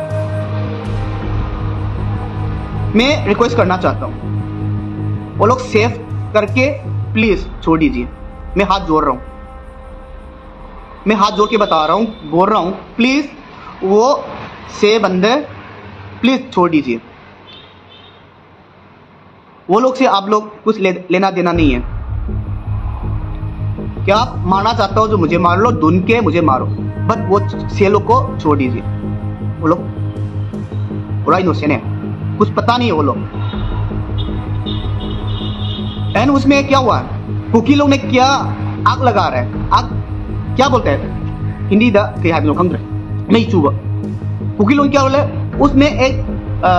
मैं रिक्वेस्ट करना चाहता हूँ, वो लोग सेफ करके प्लीज छोड़ दीजिए। मैं हाथ जोड़ रहा हूँ, मैं हाथ जोड़ के बता रहा हूँ, बोल रहा हूँ, प्लीज वो छह बंदे प्लीज छोड़ दीजिए। वो लोग से आप लोग कुछ ले, लेना देना नहीं है। क्या आप मारना चाहते हो जो मुझे मार लो, ढूंढ के मुझे मारो, बट वो छह लोग को छोड़ दीजिए। वो लोग पूरा इनोसेंट है, कुछ पता नहीं है वो लोग। एंड उसमें क्या हुआ? कुकी लोग ने क्या आग लगा रहे हैं, आग क्या बोलते हैं हिंदी दा? कहीं हाथ में खंग रहे, नहीं चुबा। कुकी लोग क्या बोले? उसमें एक आ,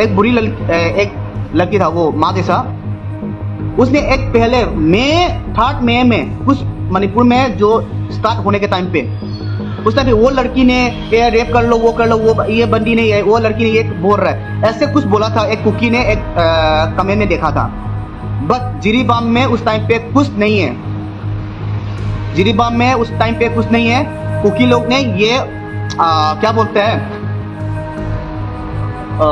एक बुरी लड़की, एक लड़की था वो माँ जैसा। उसने एक पहले मई थर्ड मई में कुछ मणिपुर में जो स्टार्ट होने के टाइम पे, उस टाइम पे वो लड़की ने ये रेप कर लो, वो कर लो, वो ये बंदी ने ये, वो लड़की ने ये बोल रहा है, ऐसे कुछ बोला था एक कुकी ने, एक कमेंट में देखा था। बट जिरीबाम में उस टाइम पे कुछ नहीं है। जिरीबाम में उस टाइम पे कुछ नहीं है। कुकी लोग ने ये आ, क्या बोलते हैं, आ,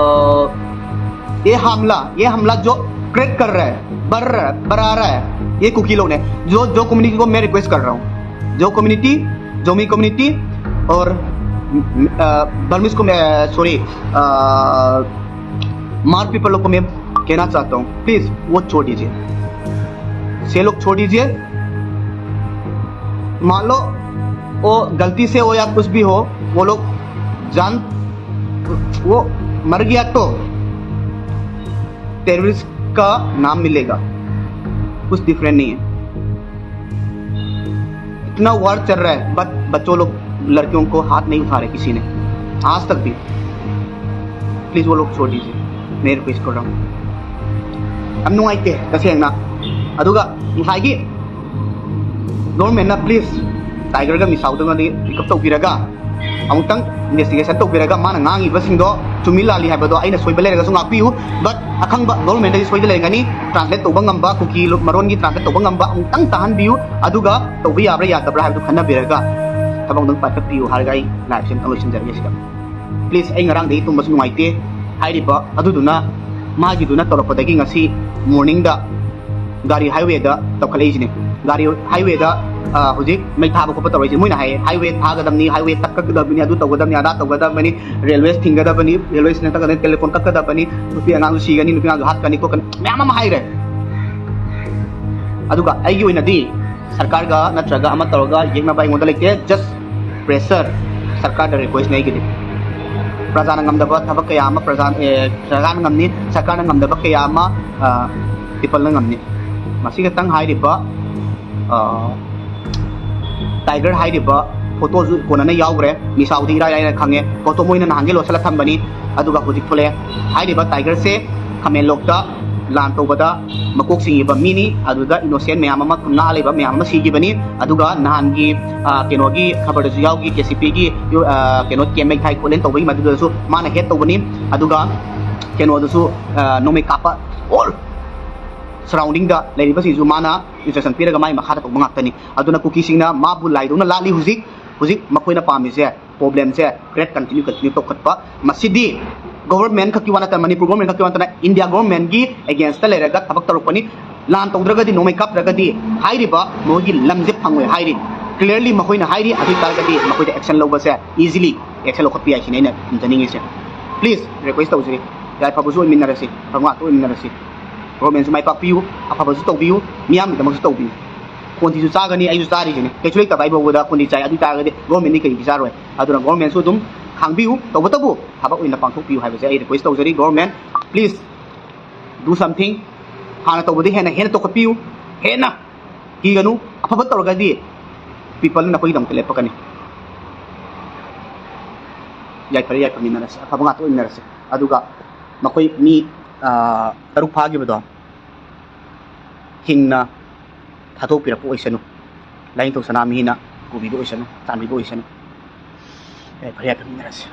ये हमला, ये हमला जो क्रिएट कर रहा है, बढ़ रहा है, बढ़ा रहा है ये कुकी लोग ने। जो जो कम्युनिटी को मैं रिक्वेस्ट कर रहा हूँ, जो कम्युनिटी, जोमी कम्युनिटी और बर्मिस को मैं, सॉरी, मार पीपल लोग को मैं कहना चाहता हूँ, प्लीज वो छोड़ दीजिए। से लोग छोड़ दीजिए। मान लो वो गलती से हो या कुछ भी हो, वो लोग जान, वो मर गया तो टेररिस्ट का नाम मिलेगा, कुछ डिफरेंट नहीं है। इतना वॉर चल रहा है, बट बच्चों लोग, लड़कियों को हाथ नहीं उठा रहे किसी ने आज तक भी। प्लीज वो लोग छोड़ दीजिए, मैं रिक्वेस्ट कर रहा हूँ। ꯌꯥꯝ ꯅꯨꯡꯉꯥꯏꯇꯦ ꯇꯁꯦꯡꯅ꯫ ꯑꯗꯨꯒ ꯉꯁꯥꯏꯒꯤ ꯒꯣꯔꯃꯦꯟꯅ ꯄ꯭ꯂꯤꯖ ꯇꯥꯏꯒꯔꯒ ꯃꯤꯁꯥꯎꯗꯒꯗꯤ ꯄꯤꯛ ꯑꯞ ꯇꯧꯕꯤꯔꯒ ꯑꯃꯨꯛꯇꯪ ꯏꯟꯚꯦꯁꯇꯤꯒꯦꯁꯟ ꯇꯧꯕꯤꯔꯒ ꯃꯥꯅ ꯉꯥꯡꯉꯤꯕꯁꯤꯡꯗꯣ ꯆꯨꯝꯃꯤ ꯂꯥꯜꯂꯤ ꯍꯥꯏꯕꯗꯣ ꯑꯩꯅ ꯁꯣꯏꯕ ꯂꯩꯔꯒꯁꯨ ꯉꯥꯛꯄꯤꯌꯨ꯫ ꯕꯠ ꯑꯈꯪꯕ ꯒꯣꯔꯃꯦꯟꯗꯒꯤ ꯁꯣꯏꯗ ꯂꯩꯔꯒꯅꯤ, ꯇ꯭ꯔꯥꯟꯁꯂꯦꯠ ꯇꯧꯕ ꯉꯝꯕ, ꯀꯨꯀꯤ ꯂꯣ-, ꯃꯔꯣꯟꯒꯤ ꯇ꯭ꯔꯥꯟꯁꯂꯦꯠ ꯇꯧꯕ ꯉꯝꯕ ꯑꯃꯨꯛꯇꯪ ꯇꯥꯍꯟꯕꯤꯌꯨ꯫ ꯑꯗꯨꯒ ꯇꯧꯕ ꯌꯥꯕ꯭ꯔꯥ ꯌꯥꯗꯕ꯭ꯔꯥ ꯍꯥꯏꯕꯗꯨ ꯈꯟꯅꯕꯤꯔꯒ ꯊꯕꯛ ꯑꯗꯨꯝ ꯄꯥꯏꯈꯠꯄꯤꯌꯨ ꯍꯥꯏꯔꯒ ꯑꯩ ꯂꯥꯏꯐꯁꯦ ꯑꯃꯇꯪ ꯂꯣꯏꯁꯤꯟꯖꯔꯒꯦ ꯁꯤꯗ꯫ ꯄ꯭ꯂꯤꯖ, ꯑꯩ ꯉꯔꯥꯡꯗꯒꯤ ꯇꯨꯝꯕꯁꯨ ꯅꯨꯡꯉꯥꯏꯇꯦ꯫ ꯍꯥꯏꯔꯤꯕ ꯑꯗꯨꯗꯨꯅ, ꯃꯥꯒꯤꯗꯨꯅ ꯇꯧꯔꯛꯄꯗꯒꯤ ꯉꯁꯤ ꯃꯣꯔꯅꯤꯡꯗ ꯒꯥꯔꯤ ꯍꯥꯏꯋꯦꯗ ꯇꯧꯈꯠꯂꯛꯏꯁꯤꯅꯦ꯫ ꯒꯥꯔꯤ ꯍꯥꯏꯋꯦꯗ, ꯑ, ꯍꯧꯖꯤꯛ ꯃꯩ ꯊꯥꯕ ꯈꯣꯠꯄ ꯇꯧꯔꯛꯏꯁꯦ꯫ ꯃꯣꯏꯅ ꯍꯥꯏꯌꯦ, ꯍꯥꯏꯋꯦ ꯊꯥꯒꯗꯕꯅꯤ, ꯍꯥꯏꯋꯦ ꯇꯛꯀꯗꯕꯅꯤ, ꯑꯗꯨ ꯇꯧꯒꯗꯕꯅꯤ, ꯑꯗꯥ ꯇꯧꯒꯗꯕꯅꯤ, ꯔꯦꯜꯋꯦꯁ ꯊꯤꯡꯒꯗꯕꯅꯤ, ꯔꯦꯜꯋꯦꯁꯤꯅ ꯇꯛꯀꯗꯕꯅꯤ, ꯇꯦꯂꯦꯐꯣꯟ ꯀꯛꯀꯗꯕꯅꯤ, ꯅꯨꯄꯤ ꯑꯉꯥꯡꯁꯨ ꯁꯤꯒꯅꯤ, ꯅꯨꯄꯤ ꯑꯉꯥꯡꯁꯨ ꯍꯥꯠꯀꯅꯤ ꯈꯣꯠꯀꯅꯤ, ꯃꯌꯥꯝ ꯑꯃ ꯍꯥꯏꯈ꯭ꯔꯦ꯫ ꯑꯗꯨꯒ ꯑꯩꯒꯤ ꯑꯣꯏꯅꯗꯤ ꯁꯔꯀꯥꯔꯒ ꯅꯠꯇ꯭ꯔꯒ ꯑꯃ ꯇꯧꯔꯒ ꯌꯦꯛꯅꯕ ꯑꯩꯉꯣꯟꯗ ꯂꯩꯇꯦ꯫ ꯖꯁ ꯄ꯭ꯔꯦꯁꯔ, ꯁꯔꯀꯥꯔꯗ ꯔꯤꯀ꯭ꯋꯦꯁꯅꯦ ꯑꯩꯒꯤꯗꯤ꯫ ꯄ꯭ꯔꯖꯥꯅ ꯉꯝꯗꯕ ꯊꯕꯛ ꯀꯌꯥ ꯑꯃ ꯄ꯭ꯔꯖꯥ, ꯑꯦ, ꯁꯔꯀꯥꯔꯅ ꯉꯝꯅꯤ, ꯁꯔꯀꯥꯔꯅ ꯉꯝꯗꯕ ꯀꯌꯥ ꯑꯃ, ꯑ, ꯄꯤꯄꯜꯅ ꯉꯝꯅꯤ꯫ ꯃꯁꯤ ꯈꯛꯇꯪ ꯍꯥꯏꯔꯤꯕ, ꯑ, ꯇꯥꯏꯒꯔ ꯍꯥꯏꯔꯤꯕ ꯐꯣꯇꯣꯁꯨ ꯀꯣꯟꯅꯅ ꯌꯥꯎꯈ꯭ꯔꯦ꯫ ꯃꯤꯁꯥꯎꯗꯤ ꯏꯔꯥꯏ ꯂꯥꯏꯅ ꯈꯪꯉꯦ꯫ ꯐꯣꯇꯣ ꯃꯣꯏꯅ ꯅꯍꯥꯟꯒꯤ ꯂꯣꯠꯁꯤꯜꯂ ꯊꯝꯕꯅꯤ꯫ ꯑꯗꯨꯒ ꯍꯧꯖꯤꯛ ꯊꯣꯛꯂꯛꯑꯦ꯫ ꯍꯥꯏꯔꯤꯕ ꯇꯥꯏꯒꯔꯁꯦ ꯈꯥꯃꯦꯟꯂꯣꯛꯇ ꯂꯥꯟ ꯇꯧꯕꯗ ꯃꯀꯣꯛ ꯆꯤꯡꯉꯤꯕ ꯃꯤꯅꯤ꯫ ꯑꯗꯨꯗ ꯏꯅꯣꯁꯦꯟ ꯃꯌꯥꯝ ꯑꯃ, ꯉꯥ ꯂꯩꯕ ꯃꯌꯥꯝ ꯑꯃ ꯁꯤꯈꯤꯕꯅꯤ꯫ ꯑꯗꯨꯒ ꯅꯍꯥꯟꯒꯤ, ꯑ, ꯀꯩꯅꯣꯒꯤ ꯈꯕꯔꯗꯁꯨ ꯌꯥꯎꯈꯤ, ꯀꯦ ꯁꯤ ꯄꯤꯒꯤ, ꯑ, ꯀꯩꯅꯣ, ꯀꯦꯝ ꯃꯩ ꯊꯥꯏ ꯈꯣꯠꯂꯦꯅ ꯇꯧꯕꯒꯤ ꯃꯗꯨꯗꯁꯨ ꯃꯥꯅ ꯍꯦꯠ ꯇꯧꯕꯅꯤ꯫ ꯑꯗꯨꯒ ꯀꯩꯅꯣꯗꯁꯨ, ꯑ, ꯅꯣꯡꯃꯩ ꯀꯥꯞꯄ ꯑꯣꯜ ꯁꯔꯥꯎꯟꯗꯤꯡꯗ ꯂꯩꯔꯤꯕꯁꯤꯡꯁꯨ ꯃꯥꯅ ꯏꯟꯁꯇ꯭ꯔꯛꯁꯟ ꯄꯤꯔꯒ ꯃꯥꯏ ꯃꯈꯥꯗ ꯇꯧꯕ ꯉꯥꯛꯇꯅꯤ꯫ ꯑꯗꯨꯅ ꯀꯨꯀꯤꯁꯤꯡꯅ ꯃꯥꯕꯨ ꯂꯥꯏꯗꯧꯅ ꯂꯥꯠꯂꯤ꯫ ꯍꯧꯖꯤꯛ, ꯍꯧꯖꯤꯛ ꯃꯈꯣꯏꯅ ꯄꯥꯝꯃꯤꯁꯦ, ꯄ꯭ꯔꯣꯕ꯭ꯂꯦꯝꯁꯦ ꯀ꯭ꯔꯦꯠ ꯀꯟꯇꯤꯅ꯭ꯌꯨ, ꯀꯟꯇꯤꯅ꯭ꯌꯨ ꯇꯧꯈꯠꯄ꯫ ꯃꯁꯤꯗꯤ ꯒꯣꯚꯔꯟꯃꯦꯟ ꯈꯛꯀꯤ ꯋꯥ ꯅꯠꯇꯅ, ꯃꯅꯤꯄꯨꯔ ꯒꯣꯚꯔꯟꯃꯦꯟ ꯈꯛꯀꯤ ꯋꯥ ꯅꯠꯇꯅ, ꯏꯟꯗꯤꯌꯥ ꯒꯣꯚꯔꯟꯃꯦꯟꯒꯤ ꯑꯦꯒꯦꯟꯁꯇ ꯂꯩꯔꯒ ꯊꯕꯛ ꯇꯧꯔꯛꯄꯅꯤ꯫ ꯂꯥꯟ ꯇꯧꯗ꯭ꯔꯒꯗꯤ, ꯅꯣꯡꯃꯩ ꯀꯥꯞꯇ꯭ꯔꯒꯗꯤ ꯍꯥꯏꯔꯤꯕ ꯃꯣꯏꯒꯤ ꯂꯝꯁꯦ ꯐꯪꯉꯣꯏ ꯍꯥꯏꯔꯤ꯫ ꯀ꯭ꯂꯤꯌꯔꯂꯤ ꯃꯈꯣꯏꯅ ꯍꯥꯏꯔꯤ꯫ ꯑꯗꯨ ꯑꯣꯏ ꯇꯥꯔꯒꯗꯤ ꯃꯈꯣꯏꯗ ꯑꯦꯛꯁꯟ ꯂꯧꯕꯁꯦ ꯏꯖꯤꯂꯤ ꯑꯦꯛꯁꯟ ꯂꯧꯈꯠꯄ ꯌꯥꯏ ꯁꯤꯅꯤ ꯑꯩꯅ ꯊꯝꯖꯅꯤꯡꯉꯤꯁꯦ꯫ ꯄ꯭ꯂꯤꯖ ꯔꯤꯀ꯭ꯋꯦꯁ ꯇꯧꯖꯔꯤ, ꯌꯥꯏꯐꯕꯁꯨ ꯑꯣꯏꯃꯤꯟꯅꯔꯁꯤ, ꯑꯐꯕ ꯉꯥꯛꯇ ꯑꯣꯏꯃꯤꯟꯅꯔꯁꯤ꯫ ꯒꯣꯚꯔꯟꯃꯦꯟꯁꯨ ꯃꯥꯏ ꯄꯥꯛꯄꯤꯌꯨ, ꯑꯐꯕꯁꯨ ꯇꯧꯕꯤꯌꯨ, ꯃꯤꯌꯥꯝꯒꯤꯗꯃꯛꯁꯨ ꯇꯧꯕꯤꯌꯨ꯫ ꯈꯣꯟꯊꯤꯁꯨ ꯆꯥꯒꯅꯤ, ꯑꯩꯁꯨ ꯆꯥꯔꯤꯁꯤꯅꯤ꯫ ꯀꯩꯁꯨ ꯂꯩꯇꯕ ꯑꯩ ꯐꯥꯎꯕꯗ ꯈꯣꯟꯊꯤ ꯆꯥꯏ꯫ ꯑꯗꯨ ꯑꯣꯏ ꯇꯥꯔꯒꯗꯤ ꯒꯣꯚꯔꯟꯃꯦꯟꯗꯤ ꯀꯔꯤꯒꯤ ꯆꯥꯔꯣꯏ? ꯑꯗꯨꯅ ꯒꯣꯚꯔꯟꯃꯦꯟꯁꯨ ꯑꯗꯨꯝ ꯈꯥꯡꯕꯤꯌꯨ꯫ ꯇꯧꯕꯇꯕꯨ ꯊꯕꯛ ꯑꯣꯏꯅ ꯄꯥꯡꯊꯣꯛꯄꯤꯌꯨ ꯍꯥꯏꯕꯁꯦ ꯑꯩ ꯔꯤꯀ꯭ꯋꯦꯁ ꯇꯧꯖꯔꯤ꯫ Government, please do something. ꯍꯥꯟꯅ ꯇꯧꯕꯗꯤ ꯍꯦꯟꯅ, ꯍꯦꯟꯅ ꯇꯧꯈꯠꯄꯤꯌꯨ꯫ ꯍꯦꯟꯅ ꯀꯤꯒꯅꯨ꯫ ꯑꯐꯕ ꯇꯧꯔꯒꯗꯤ ꯄꯤꯄꯜꯅ ꯅꯈꯣꯏꯒꯤꯗꯃꯛꯇ ꯂꯦꯞꯄꯛꯀꯅꯤ꯫ ꯌꯥꯏꯐꯔꯦ, ꯌꯥꯏꯐꯃꯤꯟꯅꯔꯁꯤ, ꯑꯐꯕ ꯉꯥꯛꯇ ꯑꯣꯏꯃꯤꯟꯅꯔꯁꯤ꯫ ꯑꯗꯨꯒ ꯃꯈꯣꯏ ꯃꯤ, ꯑ, ꯇꯔꯨꯛ ꯐꯥꯈꯤꯕꯗꯣ ꯍꯤꯡꯅ ꯊꯥꯗꯣꯛꯄꯤꯔꯛꯄ ꯑꯣꯏꯁꯅꯨ꯫ ꯂꯥꯏꯅꯤꯡꯊꯧ ꯁꯅꯥꯃꯍꯤꯅ ꯄꯨꯕꯤꯕ ꯑꯣꯏꯁꯅꯨ, ꯆꯥꯟꯕꯤꯕ ꯑꯣꯏꯁꯅꯨ꯫ ꯌꯥꯏꯐꯔꯦ, ꯌꯥꯏꯐꯃꯤꯟꯅꯔꯁꯤ꯫